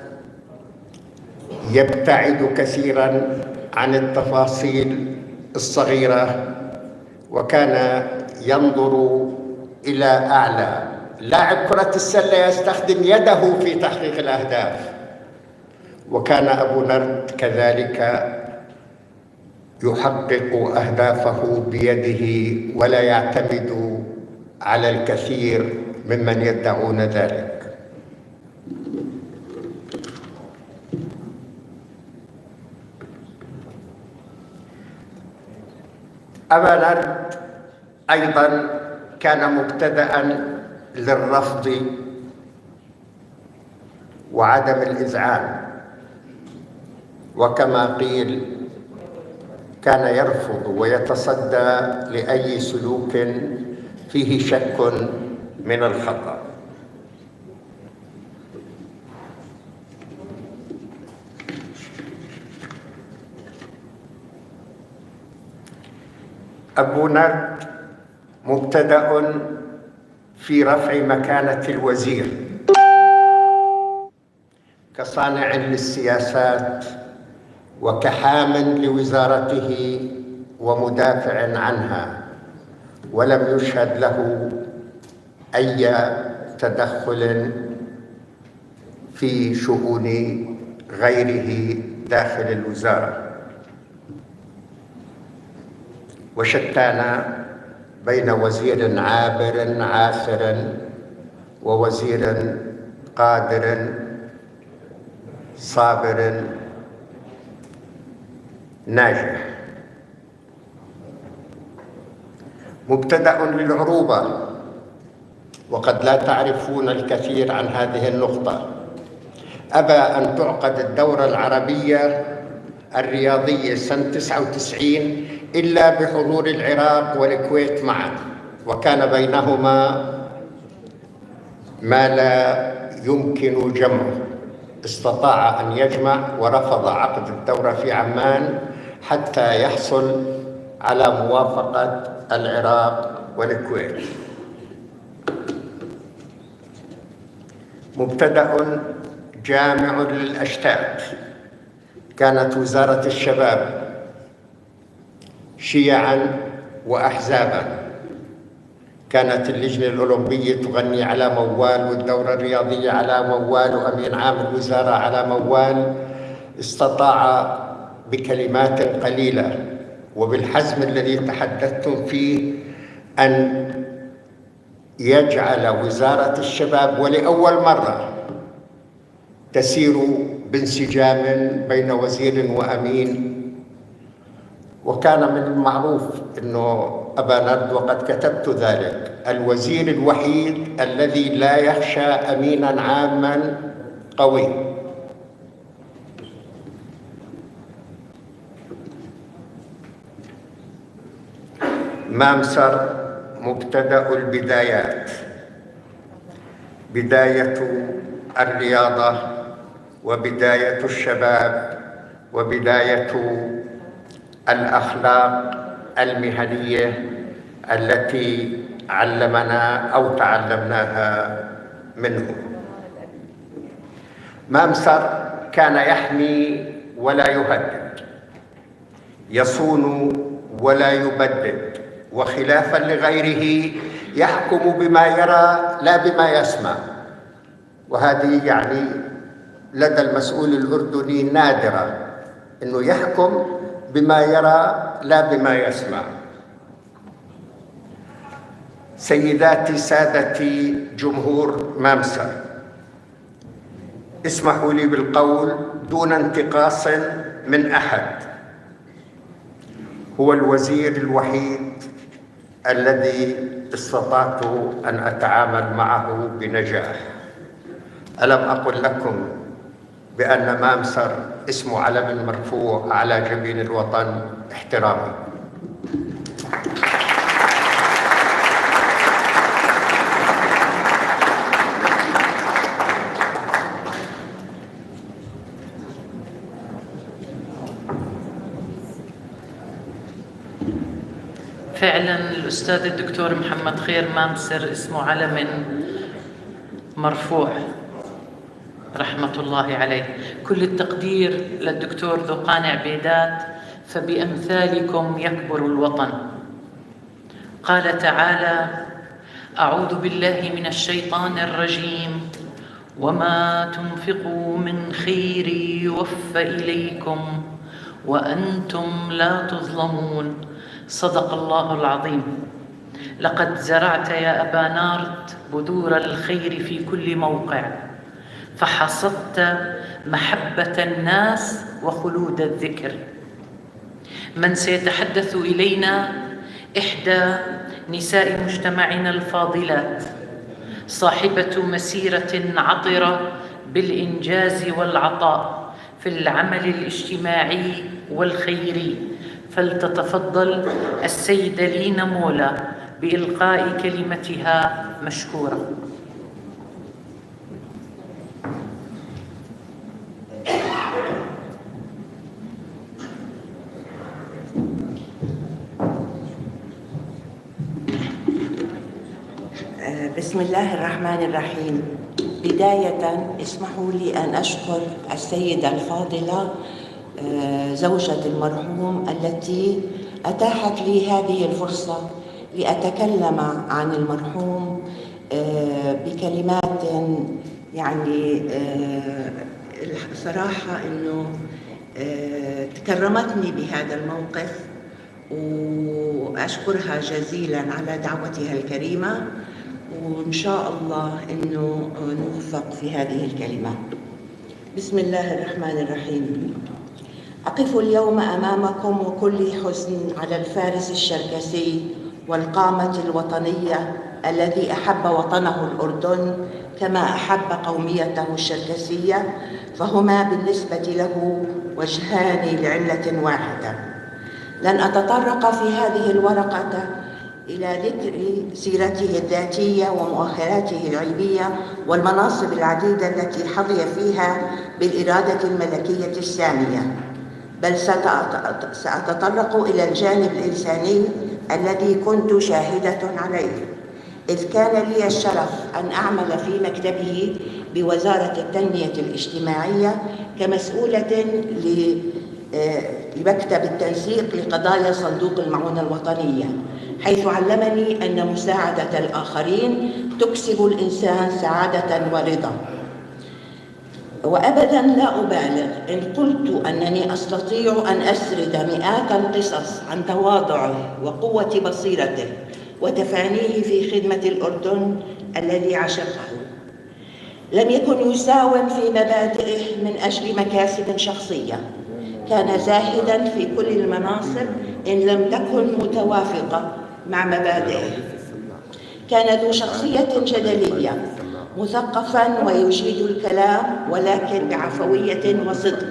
يبتعد كثيراً عن التفاصيل الصغيرة، وكان ينظر إلى أعلى. لاعب كرة السلة يستخدم يده في تحقيق الأهداف، وكان أبو نرد كذلك يحقق أهدافه بيده ولا يعتمد على الكثير ممن يدعون ذلك. أبا نرد أيضاً كان مبتدأً للرفض وعدم الإذعان، وكما قيل كان يرفض ويتصدى لأي سلوك فيه شك من الخطأ. أبو نرد مبتدأ في رفع مكانة الوزير كصانع للسياسات وكحام لوزارته ومدافع عنها، ولم يشهد له أي تدخل في شؤون غيره داخل الوزارة. وشتان بين وزير عابر عاثر ووزير قادر صابر ناجح. مبتدأ للعروبة، وقد لا تعرفون الكثير عن هذه النقطة. أبى أن تعقد الدورة العربية الرياضية سنة 99 إلا بحضور العراق والكويت معا، وكان بينهما ما لا يمكن جمعه. استطاع أن يجمع ورفض عقد الدورة في عمان حتى يحصل على موافقة العراق والكويت. مبتدأ جامع للأشتات. كانت وزارة الشباب شيعاً وأحزاباً، كانت اللجنة الأولمبية تغني على موال، والدورة الرياضية على موال، وأمين عام الوزارة على موال. استطاع بكلمات قليلة وبالحزم الذي تحدثتم فيه أن يجعل وزارة الشباب ولأول مرة تسير بانسجام بين وزير وأمين. وكان من المعروف أنه أبا نرد، وقد كتبت ذلك، الوزير الوحيد الذي لا يخشى أمينا عاما قوي. مامسر مبتدأ البدايات، بداية الرياضة وبداية الشباب وبداية الأخلاق المهنية التي علمنا أو تعلمناها منه. مامسر كان يحمي ولا يهدد، يصون ولا يبدد، وخلافا لغيره يحكم بما يرى لا بما يسمع. وهذه يعني لدى المسؤول الأردني نادرة، أنه يحكم بما يرى لا بما يسمع. سيداتي سادتي جمهور مامسر، اسمحوا لي بالقول دون انتقاص من أحد، هو الوزير الوحيد الذي استطعت أن أتعامل معه بنجاح. ألم أقل لكم بأن مامسر اسم علم مرفوع على جبين الوطن؟ احترامي. فعلا الأستاذ الدكتور محمد خير مامسر اسمه علم مرفوع، رحمة الله عليه. كل التقدير للدكتور ذوقان عبيدات، فبأمثالكم يكبر الوطن. قال تعالى: أعوذ بالله من الشيطان الرجيم، وما تنفقوا من خير يوفى إليكم وأنتم لا تظلمون. صدق الله العظيم. لقد زرعت يا أبا نارت بذور الخير في كل موقع، فحصدت محبة الناس وخلود الذكر. من سيتحدث إلينا إحدى نساء مجتمعنا الفاضلات، صاحبة مسيرة عطرة بالإنجاز والعطاء في العمل الاجتماعي والخيري، فلتتفضل السيدة لينا مولا بإلقاء كلمتها مشكورة. بسم الله الرحمن الرحيم. بداية اسمحوا لي أن أشكر السيدة الفاضلة زوجة المرحوم التي أتاحت لي هذه الفرصة لأتكلم عن المرحوم بكلمات يعني صراحة أنه تكرمتني بهذا الموقف، وأشكرها جزيلا على دعوتها الكريمة، وإن شاء الله أنه نوفق في هذه الكلمة. بسم الله الرحمن الرحيم. أقف اليوم أمامكم وكل حزن على الفارس الشركسي والقامة الوطنية الذي أحب وطنه الأردن كما أحب قوميته الشركسية، فهما بالنسبة له وجهان لعملة واحدة. لن أتطرق في هذه الورقة إلى ذكر سيرته الذاتية ومؤهلاته العلمية والمناصب العديدة التي حظي فيها بالإرادة الملكية السامية، بل سأتطرق إلى الجانب الإنساني الذي كنت شاهدة عليه، إذ كان لي الشرف أن أعمل في مكتبه بوزارة التنمية الاجتماعية كمسؤولة لمكتب التنسيق لقضايا صندوق المعونة الوطنية، حيث علمني أن مساعدة الآخرين تكسب الإنسان سعادة ورضا. وأبداً لا أبالغ إن قلت أنني أستطيع أن أسرد مئات القصص عن تواضعه وقوة بصيرته وتفانيه في خدمة الأردن الذي عشقه. لم يكن يساوم في مبادئه من أجل مكاسب شخصية، كان زاهداً في كل المناصب إن لم تكن متوافقة مع مبادئه. كان ذو شخصية جدلية، مثقفاً ويجيد الكلام ولكن بعفوية وصدق،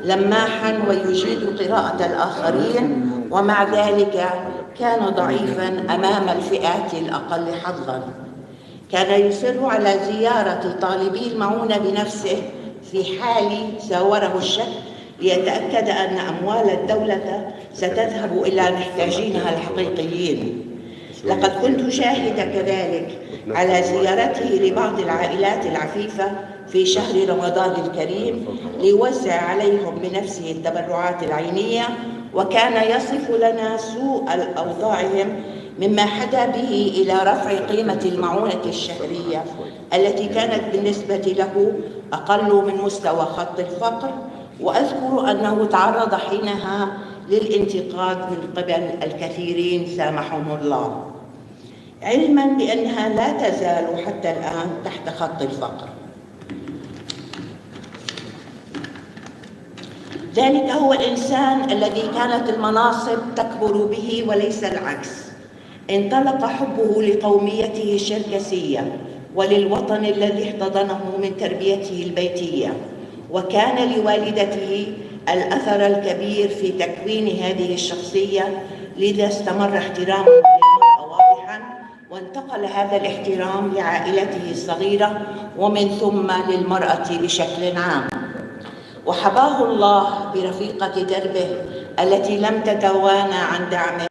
لماحاً ويجيد قراءة الآخرين، ومع ذلك كان ضعيفاً أمام الفئات الأقل حظاً. كان يصر على زيارة طالبي المعونة بنفسه في حال ساوره الشك، ليتأكد أن أموال الدولة ستذهب إلى محتاجينها الحقيقيين. لقد كنت شاهدة كذلك على زيارته لبعض العائلات العفيفة في شهر رمضان الكريم ليوزع عليهم بنفسه التبرعات العينية، وكان يصف لنا سوء أوضاعهم، مما حدا به إلى رفع قيمة المعونة الشهرية التي كانت بالنسبة له أقل من مستوى خط الفقر. وأذكر أنه تعرض حينها للانتقاد من قبل الكثيرين سامحهم الله، علما بأنها لا تزال حتى الآن تحت خط الفقر. ذلك هو الإنسان الذي كانت المناصب تكبر به وليس العكس. انطلق حبه لقوميته الشركسية وللوطن الذي احتضنه من تربيته البيتية، وكان لوالدته الأثر الكبير في تكوين هذه الشخصية، لذا استمر احترامه للمرأة واضحا، وانتقل هذا الاحترام لعائلته الصغيرة ومن ثم للمرأة بشكل عام. وحباه الله برفيقة دربه التي لم تتوانى عن دعمه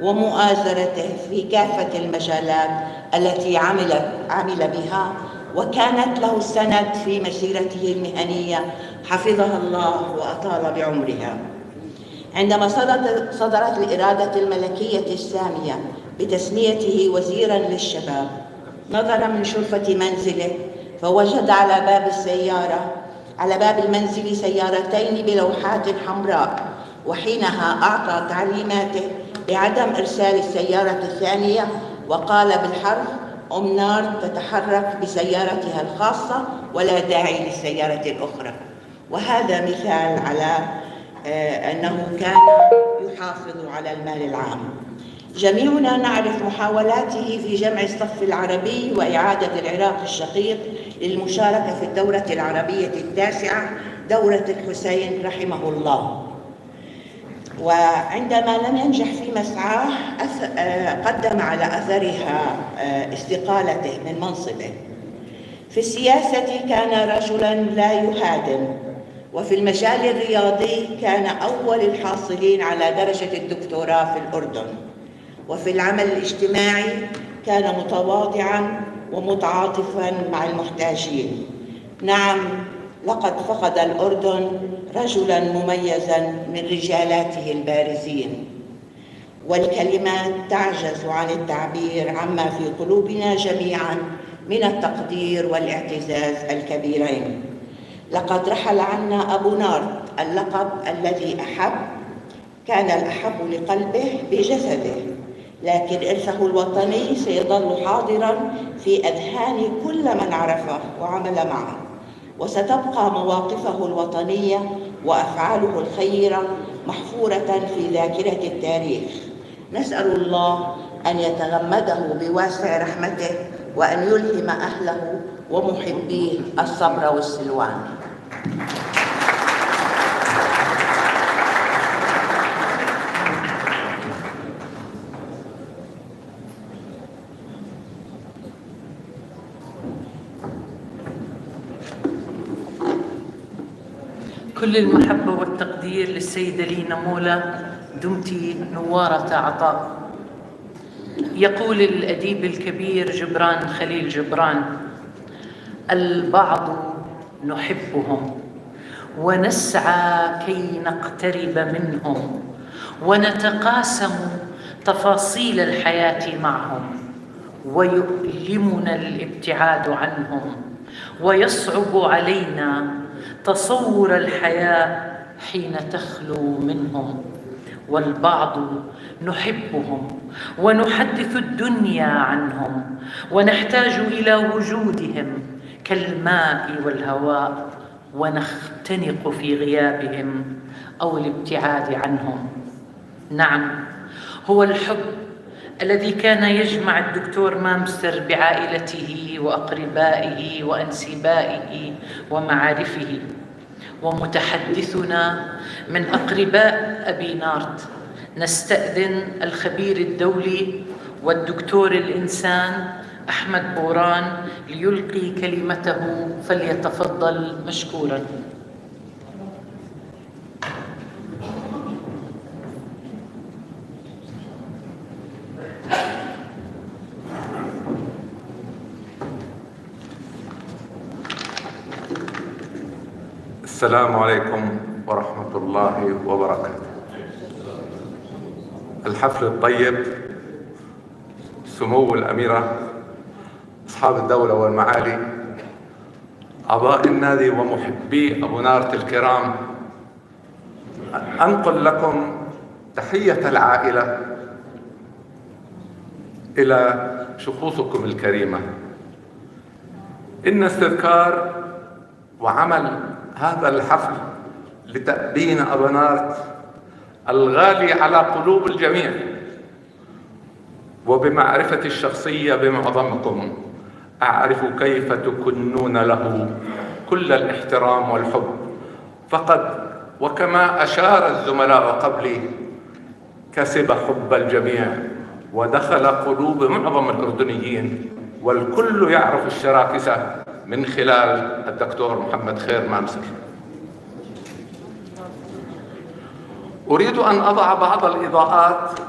ومؤازرته في كافة المجالات التي عمل بها، وكانت له السند في مسيرته المهنية، حفظها الله وأطال بعمرها. عندما صدرت الإرادة الملكية السامية بتسميته وزيراً للشباب، نظر من شرفة منزله فوجد على باب المنزل سيارتين بلوحات حمراء، وحينها أعطى تعليماته بعدم إرسال السيارة الثانية، وقال بالحرف: أم نارت تتحرك بسيارتها الخاصة ولا داعي للسيارة الأخرى. وهذا مثال على أنه كان يحافظ على المال العام. جميعنا نعرف محاولاته في جمع الصف العربي وإعادة العراق الشقيق للمشاركة في الدورة العربية التاسعة، دورة الحسين رحمه الله. وعندما لم ينجح في مسعاه قدم على أثرها استقالته من منصبه. في السياسة كان رجلا لا يهادن، وفي المجال الرياضي كان أول الحاصلين على درجة الدكتوراه في الأردن، وفي العمل الاجتماعي كان متواضعا ومتعاطفا مع المحتاجين. نعم، لقد فقد الأردن رجلا مميزا من رجالاته البارزين، والكلمات تعجز عن التعبير عما في قلوبنا جميعا من التقدير والاعتزاز الكبيرين. لقد رحل عنا أبو نارت، اللقب الذي أحب، كان الأحب لقلبه بجسده، لكن إرثه الوطني سيظل حاضرا في أذهان كل من عرفه وعمل معه، وستبقى مواقفه الوطنية وأفعاله الخيرة محفورة في ذاكرة التاريخ. نسأل الله أن يتغمده بواسع رحمته وأن يلهم أهله ومحبيه الصبر والسلوان. كل المحبة والتقدير للسيدة لينا مولا، دمت نوارة عطاء. يقول الأديب الكبير جبران خليل جبران: البعض نحبهم ونسعى كي نقترب منهم ونتقاسم تفاصيل الحياة معهم، ويؤلمنا الابتعاد عنهم، ويصعب علينا تصور الحياة حين تخلو منهم. والبعض نحبهم ونحدث الدنيا عنهم ونحتاج إلى وجودهم كالماء والهواء، ونختنق في غيابهم أو الابتعاد عنهم. نعم، هو الحب الذي كان يجمع الدكتور مامسر بعائلته وأقربائه وأنسبائه ومعارفه. ومتحدثنا من أقرباء أبي نارت، نستأذن الخبير الدولي والدكتور الإنسان أحمد بوران ليلقي كلمته، فليتفضل مشكورا. السلام عليكم ورحمة الله وبركاته. الحفل الطيب، سمو الأميرة، أصحاب الدولة والمعالي، أعضاء النادي ومحبي أبو نارت الكرام، أنقل لكم تحية العائلة إلى شخوصكم الكريمة. إن استذكار وعمل هذا الحفل لتأبين أبو نارت الغالي على قلوب الجميع وبمعرفة الشخصية بمعظمكم، أعرف كيف تكنون له كل الاحترام والحب، فقد وكما أشار الزملاء قبلي كسب حب الجميع ودخل قلوب معظم الأردنيين، والكل يعرف الشراكسة من خلال الدكتور محمد خير مامسر. أريد أن أضع بعض الإضاءات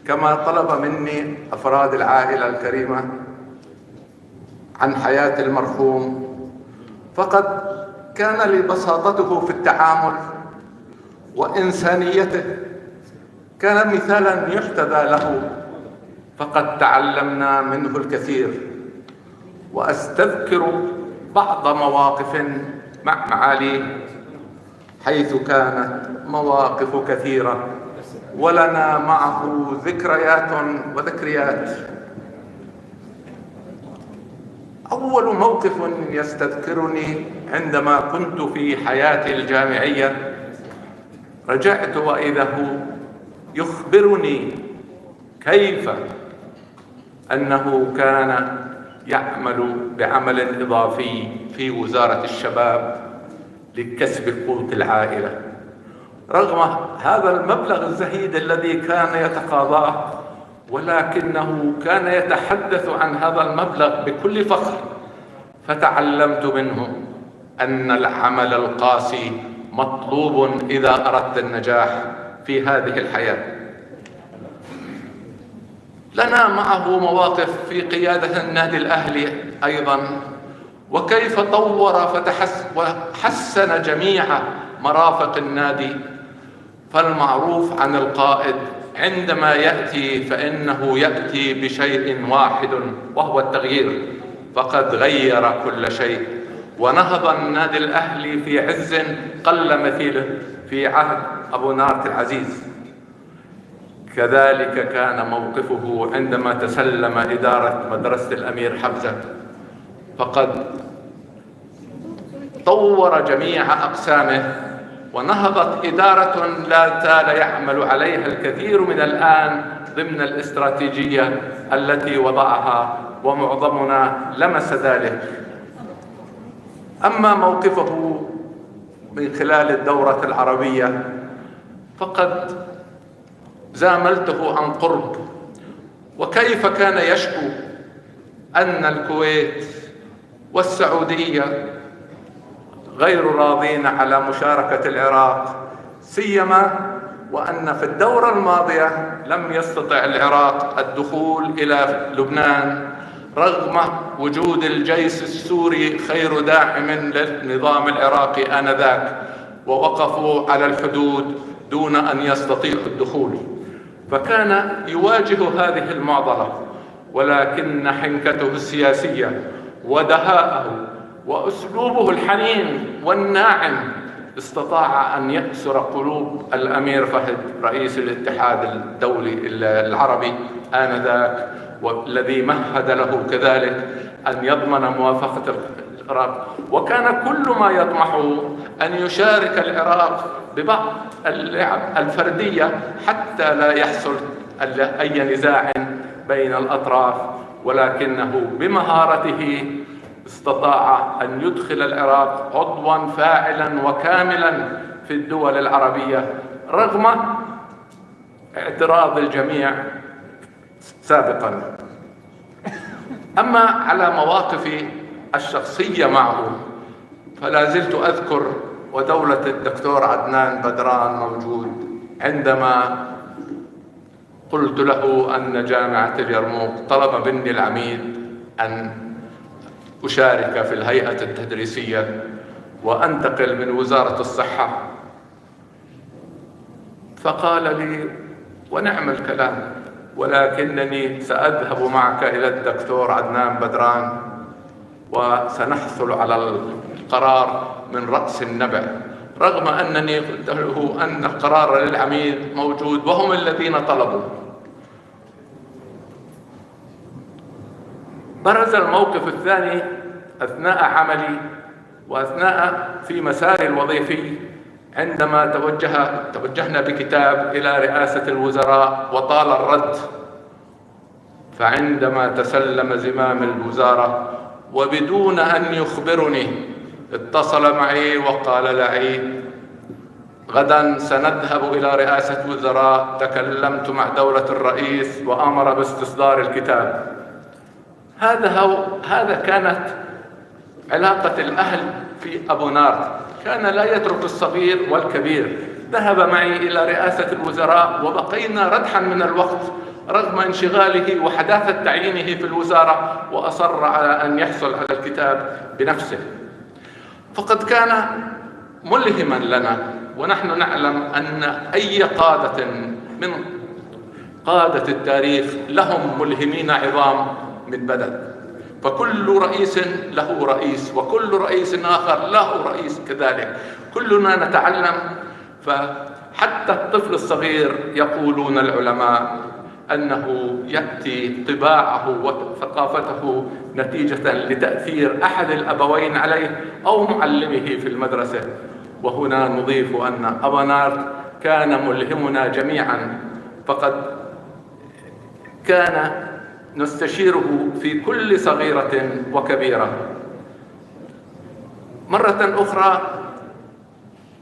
كما طلب مني أفراد العائلة الكريمة عن حياة المرحوم، فقد كان لبساطته في التعامل وإنسانيته كان مثالا يحتذى له، فقد تعلمنا منه الكثير. وأستذكر بعض مواقف مع معاليه، حيث كانت مواقف كثيرة ولنا معه ذكريات وذكريات. أول موقف يستذكرني عندما كنت في حياتي الجامعية، رجعت وإذا هو يخبرني كيف أنه كان يعمل بعمل إضافي في وزارة الشباب لكسب قوت العائلة، رغم هذا المبلغ الزهيد الذي كان يتقاضاه، ولكنه كان يتحدث عن هذا المبلغ بكل فخر. فتعلمت منه أن العمل القاسي مطلوب إذا أردت النجاح في هذه الحياة. لنا معه مواقف في قيادة النادي الأهلي أيضا، وكيف طور وحسن جميع مرافق النادي. فالمعروف عن القائد عندما يأتي فإنه يأتي بشيء واحد وهو التغيير، فقد غير كل شيء ونهض النادي الأهلي في عز قل مثيله في عهد أبو نارت العزيز. كذلك كان موقفه عندما تسلم إدارة مدرسة الأمير حمزة، فقد طور جميع أقسامه ونهضت إدارة لا زال يعمل عليها الكثير من الآن ضمن الاستراتيجية التي وضعها، ومعظمنا لمس ذلك. أما موقفه من خلال الدورة العربية فقد زاملته عن قرب، وكيف كان يشكو أن الكويت والسعودية غير راضين على مشاركة العراق، سيما وأن في الدورة الماضية لم يستطع العراق الدخول إلى لبنان رغم وجود الجيش السوري خير داعم للنظام العراقي آنذاك، ووقفوا على الحدود دون أن يستطيعوا الدخول، فكان يواجه هذه المعضلة، ولكن حنكته السياسية ودهاءه وأسلوبه الحنين والناعم استطاع أن يأسر قلوب الأمير فهد رئيس الاتحاد الدولي العربي آنذاك، والذي مهد له كذلك أن يضمن موافقة العراق. وكان كل ما يطمحه أن يشارك العراق ببعض اللعب الفردية حتى لا يحصل أي نزاع بين الأطراف، ولكنه بمهارته استطاع أن يدخل العراق عضوا فاعلا وكاملا في الدول العربية رغم اعتراض الجميع سابقا. أما على مواقفي الشخصية معه فلا زلت أذكر ودولة الدكتور عدنان بدران موجود عندما قلت له أن جامعة اليرموك طلب مني العميد أن أشارك في الهيئة التدريسية وأنتقل من وزارة الصحة، فقال لي ونعم الكلام، ولكنني سأذهب معك إلى الدكتور عدنان بدران وسنحصل على القرار من رأس النبع، رغم أنني قلت له أن القرار للعميد موجود وهم الذين طلبوا. برز الموقف الثاني أثناء عملي وأثناء في مساري الوظيفي عندما توجهنا بكتاب إلى رئاسة الوزراء وطال الرد، فعندما تسلم زمام الوزارة وبدون أن يخبرني اتصل معي وقال لي غدا سنذهب إلى رئاسة الوزراء، تكلمت مع دولة الرئيس وأمر باستصدار الكتاب. هذا كانت علاقة الأهل في أبو نارت، كان لا يترك الصغير والكبير. ذهب معي إلى رئاسة الوزراء وبقينا ردحا من الوقت رغم انشغاله وحداثة تعيينه في الوزارة، وأصر على أن يحصل على الكتاب بنفسه. فقد كان ملهما لنا، ونحن نعلم أن أي قادة من قادة التاريخ لهم ملهمين عظام من بدل، فكل رئيس له رئيس وكل رئيس آخر له رئيس كذلك، كلنا نتعلم. فحتى الطفل الصغير يقولون العلماء أنه يأتي طباعه وثقافته نتيجة لتأثير أحد الأبوين عليه أو معلمه في المدرسة. وهنا نضيف أن أبا نارت كان ملهمنا جميعا، فقد كان نستشيره في كل صغيرة وكبيرة. مرة أخرى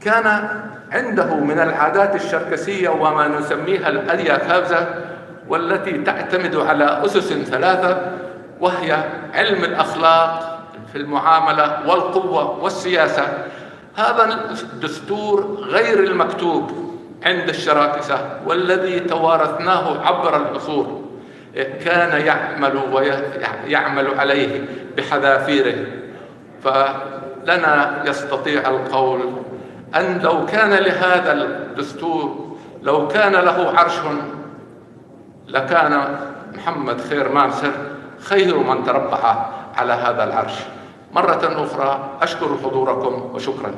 كان عنده من العادات الشركسية وما نسميها الأدياكابزة، والتي تعتمد على أسس ثلاثة، وهي علم الأخلاق في المعاملة والقوة والسياسة. هذا الدستور غير المكتوب عند الشراكسة والذي توارثناه عبر العصور، كان يعمل ويعمل عليه بحذافيره. فلنا يستطيع القول أن لو كان لهذا الدستور، لو كان له عرش، لكان محمد خير مامسر خير من تربع على هذا العرش. مرة أخرى أشكر حضوركم وشكرا.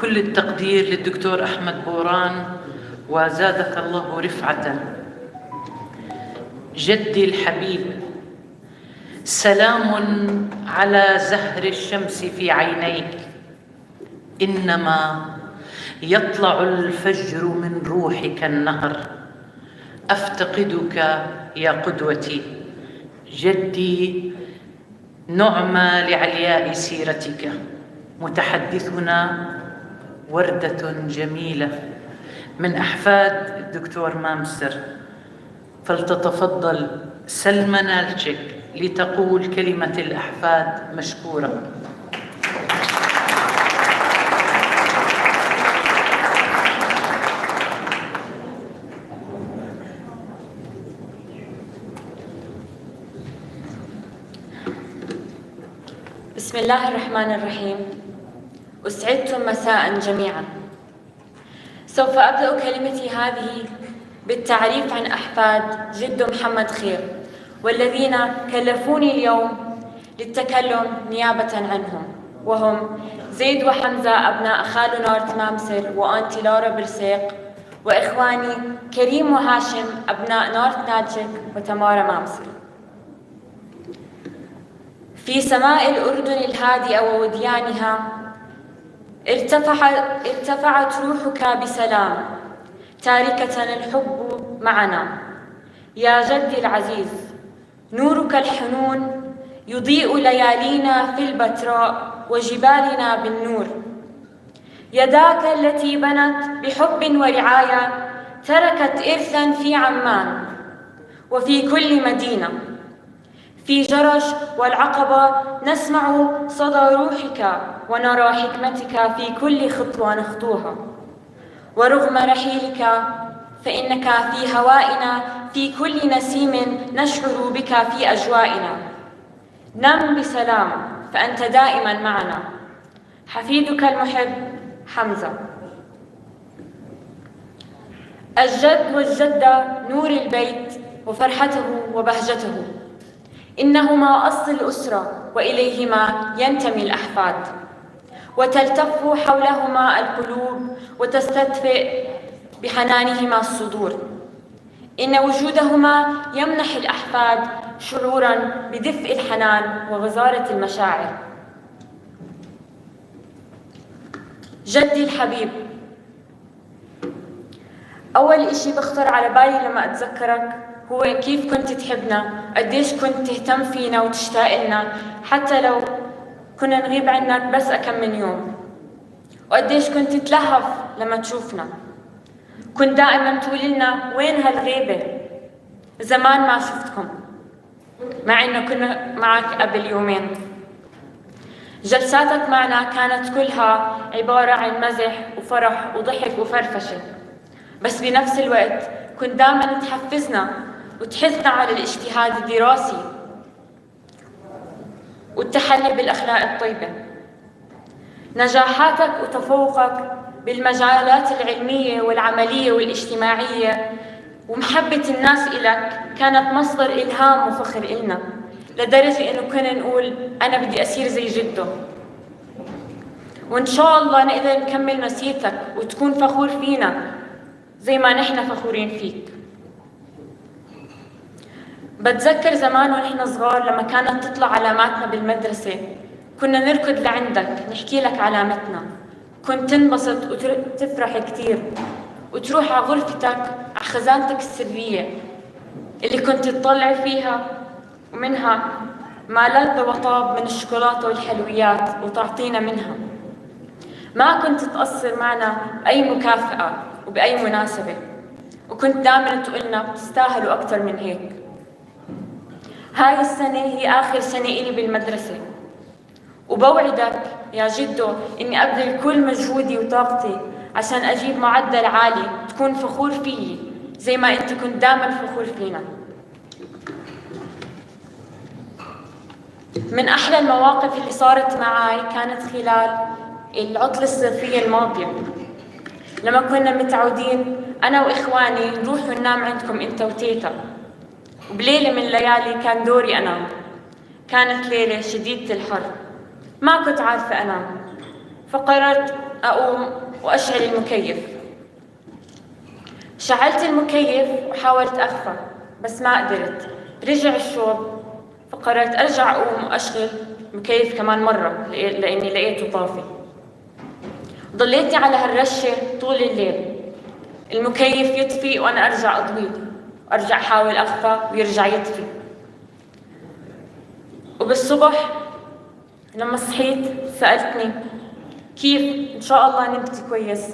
كل التقدير للدكتور أحمد بوران، وزادك الله رفعة. جدي الحبيب، سلام على زهر الشمس في عينيك، إنما يطلع الفجر من روحك النهر. أفتقدك يا قدوتي جدي، نعمة لعلياء سيرتك. متحدثنا وردة جميلة من أحفاد الدكتور مامسر، فلتتفضل سلمى نالتشيك لتقول كلمة الأحفاد مشكورة. بسم الله الرحمن الرحيم. أسعدتم مساء جميعا. سوف أبدأ كلمتي هذه بالتعريف عن أحفاد جد محمد خير، والذين كلفوني اليوم للتكلم نيابة عنهم، وهم زيد وحمزة أبناء خالو نارت مامسر وأنتي لارا برسيق، وإخواني كريم وهاشم أبناء نارت ناجك وتمارا مامسر. في سماء الأردن الهادئة ووديانها ارتفعت روحك بسلام، تاركة الحب معنا. يا جدي العزيز، نورك الحنون يضيء ليالينا في البتراء وجبالنا بالنور. يداك التي بنت بحب ورعاية تركت إرثا في عمان وفي كل مدينة. في جرش والعقبة نسمع صدى روحك ونرى حكمتك في كل خطوة نخطوها. ورغم رحيلك فإنك في هوائنا، في كل نسيم نشعر بك في أجوائنا. نم بسلام فأنت دائما معنا. حفيدك المحب حمزة. الجد والجدة نور البيت وفرحته وبهجته، إنهما أصل الأسرة وإليهما ينتمي الأحفاد، وتلتف حولهما القلوب وتستدفئ بحنانهما الصدور. إن وجودهما يمنح الأحفاد شعوراً بدفء الحنان وغزارة المشاعر. جدي الحبيب، أول إشي بخطر على بالي لما أتذكرك هو كيف كنت تحبنا، قديش كنت تهتم فينا وتشتاق لنا حتى لو كنا نغيب عنك بس أكم من يوم، وقديش كنت تتلهف لما تشوفنا. كنت دائما تقول لنا وين هالغيبة، زمان ما شفتكم، مع إنه كنا معك قبل يومين. جلساتك معنا كانت كلها عبارة عن مزح وفرح وضحك وفرفشة، بس بنفس الوقت كنت دائما تحفزنا وتحثنا على الاجتهاد الدراسي والتحلي بالأخلاق الطيبة. نجاحاتك وتفوقك بالمجالات العلمية والعملية والاجتماعية ومحبة الناس إلك كانت مصدر إلهام وفخر إلنا، لدرجة إنه كنا نقول أنا بدي أصير زي جده. وإن شاء الله نقدر نكمل مسيرتك وتكون فخور فينا زي ما نحن فخورين فيك. بتذكر زمان ونحن صغار لما كانت تطلع علاماتنا بالمدرسة كنا نركض لعندك نحكي لك علامتنا، كنت تنبسط وتفرح كتير وتروح على غرفتك على خزانتك السرية اللي كنت تطلع فيها ومنها ما لذ وطاب من الشوكولاتة والحلويات وتعطينا منها. ما كنت تقصر معنا بأي مكافأة وبأي مناسبة، وكنت دائما تقولنا بتستاهلوا أكتر من هيك. هاي السنة هي آخر سنة إلي بالمدرسة، وبوعدك يا جدو إني أبذل كل مجهودي وطاقتي عشان أجيب معدل عالي تكون فخور فيي زي ما أنت كنت دائما فخور فينا. من أحلى المواقف اللي صارت معي كانت خلال العطلة الصيفية الماضية، لما كنا متعودين أنا وإخواني نروح وننام عندكم أنت وتيتا، وبليلة من الليالي كان دوري أنام. كانت ليلة شديدة الحر، ما كنت عارفة أنام، فقررت أقوم وأشعل المكيف. شعلت المكيف وحاولت أغفى بس ما قدرت، رجع الشوب، فقررت أرجع أقوم وأشغل المكيف كمان مرة لأني لقيته طافي. ضليتني على هالرشة طول الليل، المكيف يطفي وأنا أرجع أضويه، وأرجع أحاول أغفى ويرجع يطفي. وبالصبح لما صحيت سألتني كيف إن شاء الله نمت كويس؟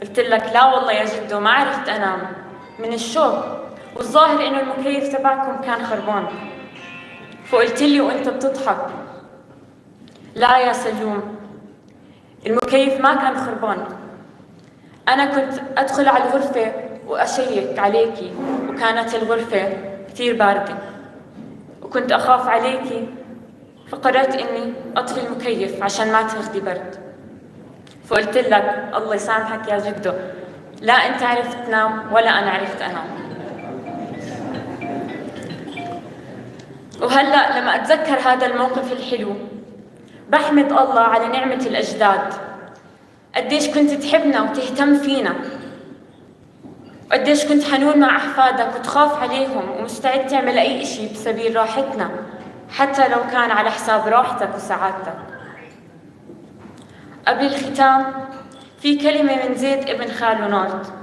قلت لك لا والله يا جدو ما عرفت أنام من الشوب، والظاهر إنه المكيف تبعكم كان خربان. فقلت لي وأنت بتضحك لا يا سلوم، المكيف ما كان خربان، أنا كنت أدخل على الغرفة وأشيك عليكي وكانت الغرفة كتير باردة وكنت أخاف عليكي، فقررت إني أطفي المكيف عشان ما تاخدي برد. فقلت لك الله يسامحك يا جدو، لا أنت عرفت تنام ولا أنا عرفت أنام. وهلأ لما أتذكر هذا الموقف الحلو بحمد الله على نعمة الأجداد، قديش كنت تحبنا وتهتم فينا، وقديش كنت حنون مع أحفادك وتخاف عليهم ومستعد تعمل أي إشي بسبيل راحتنا حتى لو كان على حساب راحتك وسعادتك. قبل الختام في كلمة من زيد ابن خاله نارت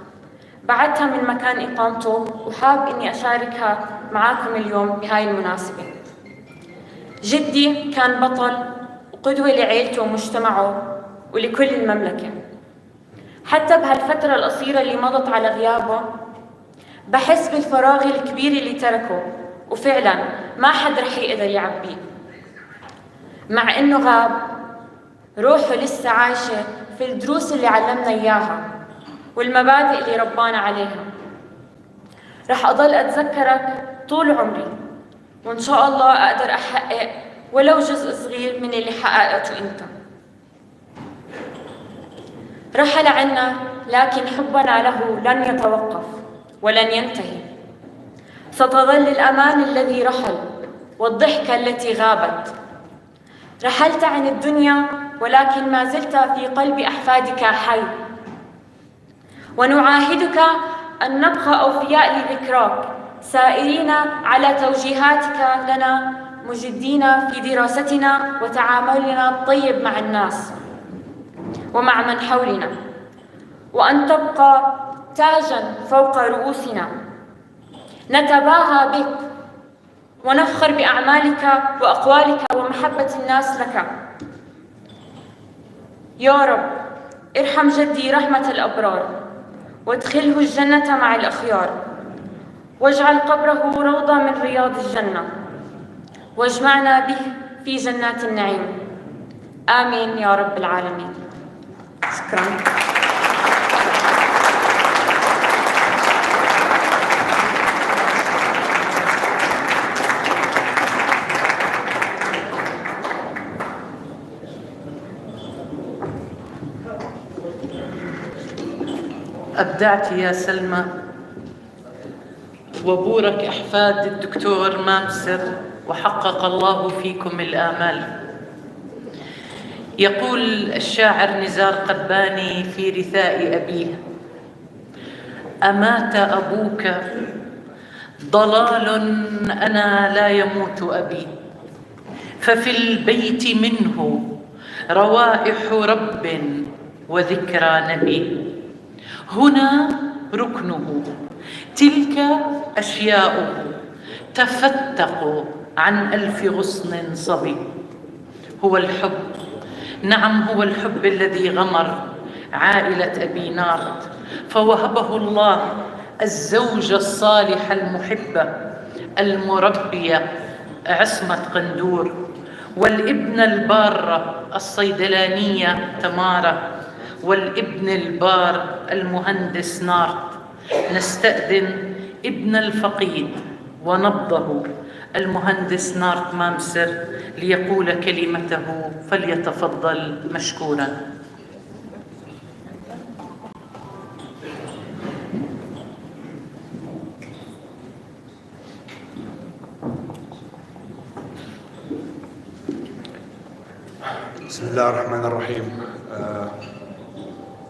بعتها من مكان إقامته وحاب إني أشاركها معاكم اليوم بهاي المناسبة. جدي كان بطل وقدوة لعيلته ومجتمعه ولكل المملكة. حتى بهالفترة القصيرة اللي مضت على غيابه بحس بالفراغ الكبير اللي تركه، وفعلا ما حد رح يقدر يعبيه. مع إنه غاب، روحه لسه عايشة في الدروس اللي علمنا إياها والمبادئ اللي ربانا عليها. رح أضل أتذكرك طول عمري، وإن شاء الله أقدر أحقق ولو جزء صغير من اللي حققته أنت. رحل عنا لكن حبنا له لن يتوقف ولن ينتهي. ستظل الأمان الذي رحل والضحكة التي غابت. رحلت عن الدنيا ولكن ما زلت في قلب أحفادك حي، ونعاهدك أن نبقى أوفياء لذكراك، سائرين على توجيهاتك لنا، مجدين في دراستنا وتعاملنا الطيب مع الناس ومع من حولنا، وأن تبقى تاجا فوق رؤوسنا نتباهى بك ونفخر بأعمالك وأقوالك ومحبة الناس لك. يا رب ارحم جدي رحمة الأبرار، وادخله الجنة مع الأخيار، واجعل قبره روضة من رياض الجنة، واجمعنا به في جنات النعيم. آمين يا رب العالمين. شكراً. أبدعت يا سلمى، وبورك أحفاد الدكتور مامسر، وحقق الله فيكم الآمال. يقول الشاعر نزار قباني في رثاء أبيه: أمات أبوك ضلال أنا لا يموت أبي، ففي البيت منه روائح رب وذكرى نبي. هنا ركنه، تلك أشياؤه، تفتق عن 1000 غصن صبي. هو الحب، نعم هو الحب الذي غمر عائلة أبي نارت، فوهبه الله الزوجة الصالحة المحبة المربية عصمت قندور، والابن البارة الصيدلانية تمارة، والابن البار المهندس نارت. نستأذن ابن الفقيد ونبضه المهندس نارت مامسر ليقول كلمته، فليتفضل مشكورا. بسم الله الرحمن الرحيم.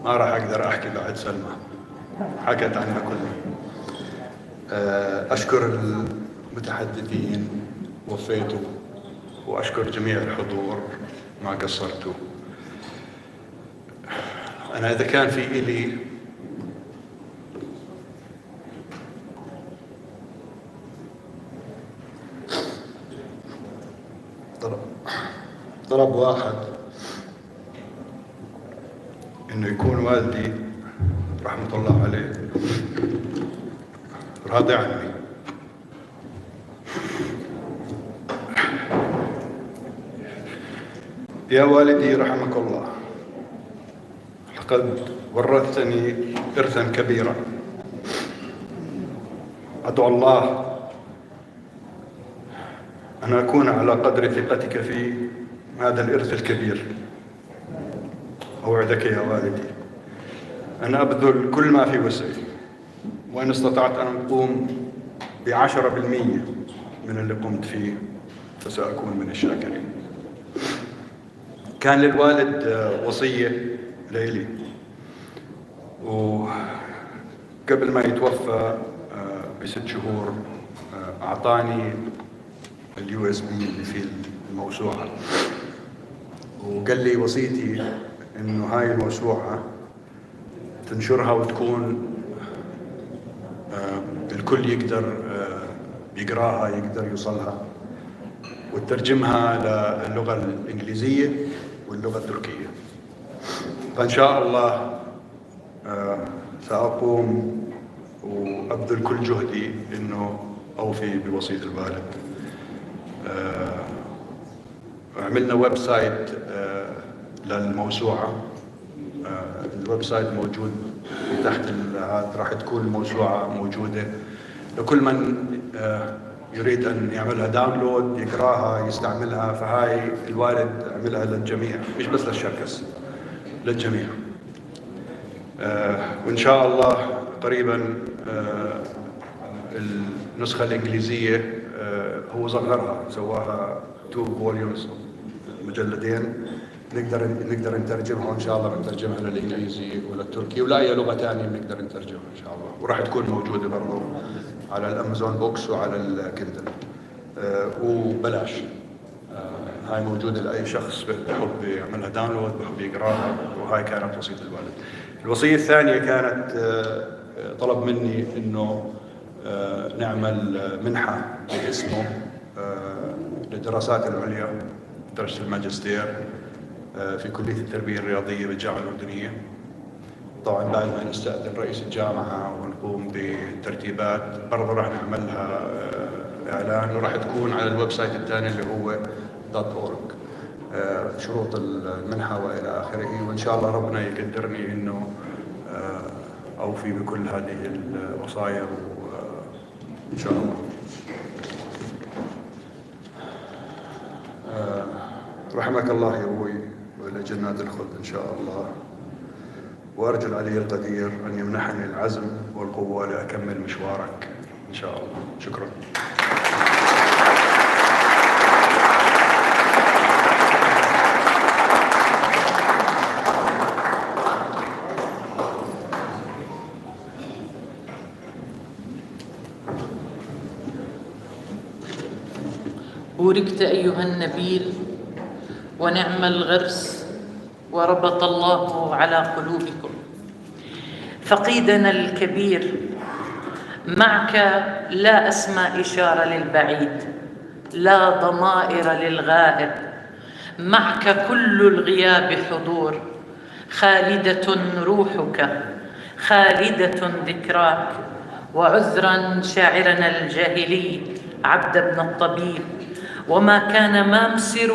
ما راح أقدر أحكي بعد سلمى، حكت عنا كلنا. أشكر المتحدثين، وفيتوا، وأشكر جميع الحضور، ما قصرتوا. أنا إذا كان في إلي طلب واحد، إنه يكون والدي رحمة الله عليه راضي عني. يا والدي رحمك الله، لقد ورثتني إرثا كبيرا. أدعو الله أن أكون على قدر ثقتك في هذا الإرث الكبير. أوعدك يا والدي أن أبذل كل ما في وسعي، وإن استطعت أن أقوم ب10% من اللي قمت فيه فسأكون من الشاكرين. كان للوالد وصية لإلي، وقبل ما يتوفى ب6 شهور أعطاني ال USB اللي فيه الموسوعة، وقال لي وصيتي إنه هاي الموسوعة تنشرها وتكون الكل يقدر يقراها، يقدر يوصلها، وترجمها للغة الإنجليزية واللغة التركية. فإن شاء الله سأقوم وأبذل كل جهدي إنه أوفي بوصية الوالد. عملنا website للموسوعة، ال website موجود تحت، راح تكون الموسوعة موجودة لكل من يريد أن يعملها download، يقراها، يستعملها. فهاي الوالد عملها للجميع، مش بس للشركس، للجميع. وإن شاء الله قريبا النسخة الإنجليزية هو صغرها، سواها 2 volumes، مجلدين، نقدر نترجمها، وإن شاء الله بنترجمها للإنجليزي وللتركي ولا أي لغة ثانية بنقدر نترجمها إن شاء الله. وراح تكون موجودة برضو على ال Amazon Books وعلى ال Kindle، وبلاش. هاي موجودة لأي شخص بحب يعملها download، بحب يقراها. وهاي كانت وصية الوالد. الوصية الثانية كانت طلب مني إنه نعمل منحة باسمه للدراسات العليا، درجة الماجستير في كلية التربية الرياضية بالجامعة الأردنية. طبعا بعد ما نستأذن رئيس الجامعة ونقوم بالترتيبات برضه راح نعملها إعلان، وراح تكون على ال website الثاني اللي هو .org، شروط المنحة وإلى آخره. وإن شاء الله ربنا يقدرني إنه أوفي بكل هذه الوصايا إن شاء الله. رحمك الله يا أبوي، وإلى جنات الخلد إن شاء الله. وأرجو العلي القدير أن يمنحني العزم والقوة لأكمل مشوارك إن شاء الله. شكرا. بوركت أيها النبيل، ونعم الغرس، وربط الله على قلوبكم. فقيدنا الكبير، معك لا أسمى إشارة للبعيد، لا ضمائر للغائب، معك كل الغياب حضور، خالدة روحك، خالدة ذكراك. وعذرا شاعرنا الجاهلي عبد بن الطبيب، وما كان مامسر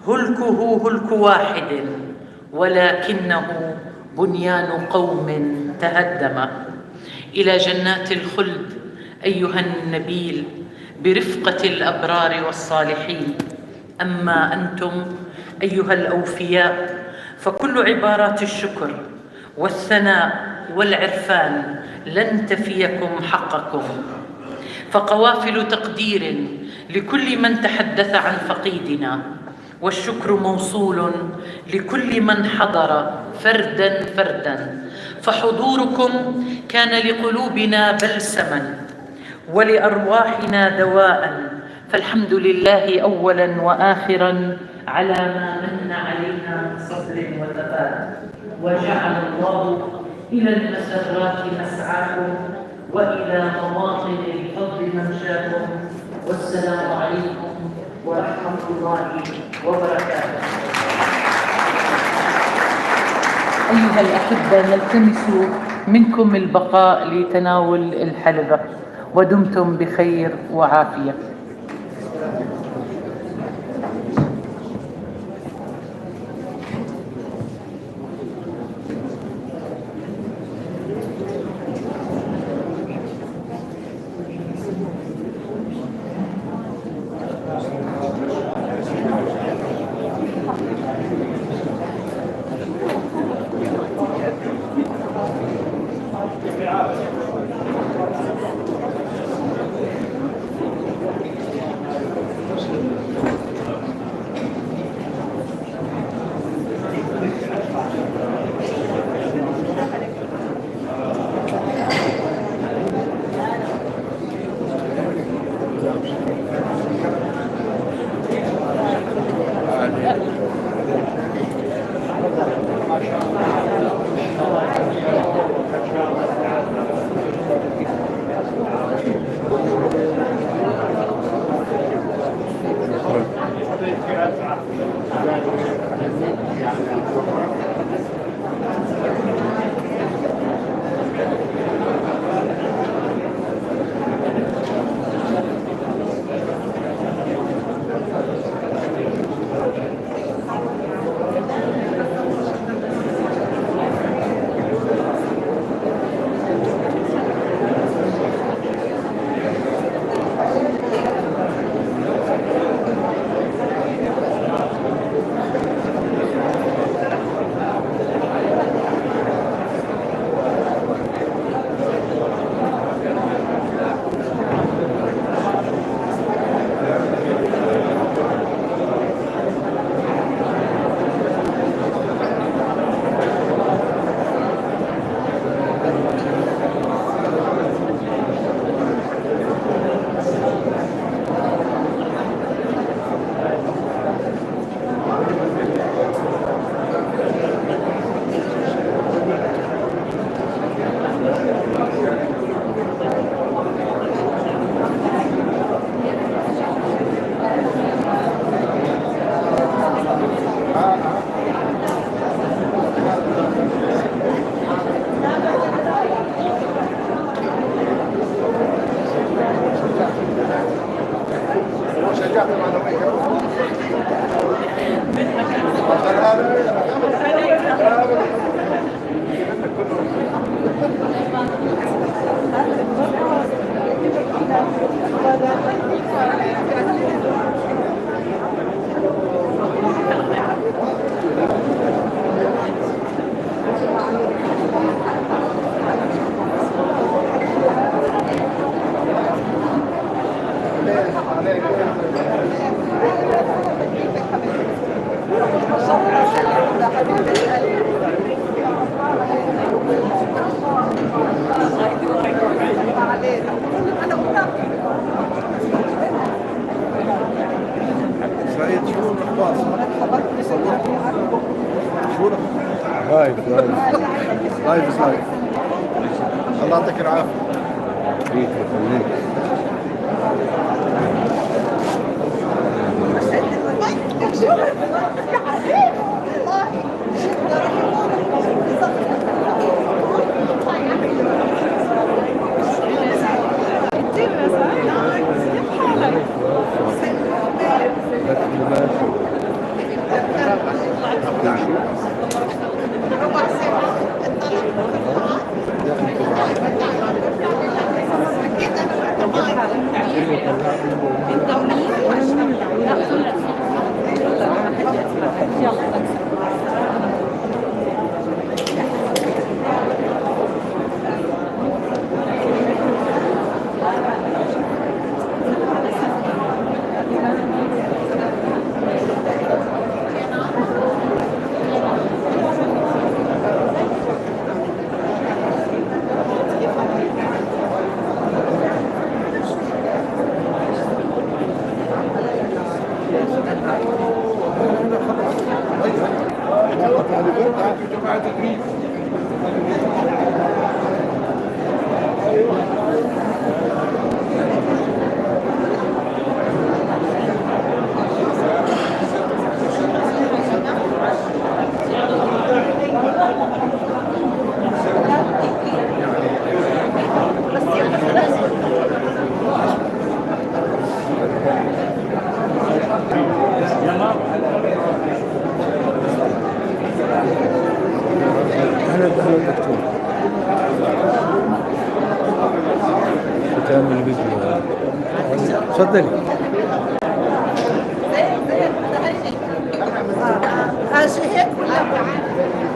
هلكه هلك واحد، ولكنه بنيان قوم تهدم. إلى جنات الخلد أيها النبيل برفقة الأبرار والصالحين. أما أنتم أيها الأوفياء فكل عبارات الشكر والثناء والعرفان لن تفيكم حقكم، فقوافل تقدير لكل من تحدث عن فقيدنا، والشكر موصول لكل من حضر فردا فردا، فحضوركم كان لقلوبنا بلسما ولأرواحنا دواء، فالحمد لله أولا وآخرا على ما من علينا من صبر وثبات، وجعل الله إلى المسرات مسعاكم وإلى مواطن الفضل ممشاكم، والسلام عليكم ورحمة الله وبركاته. أيها الأحبة، نلتمس منكم البقاء لتناول الحلبة، ودمتم بخير وعافية. سعيد، شو الاخبار؟ شو life life. life is life. الله يعطيك العافيه. فيك، يخليك. بس مباشر. اهلا اهلا دكتور. ختام الفيديو. تفضلي. هيك ولا؟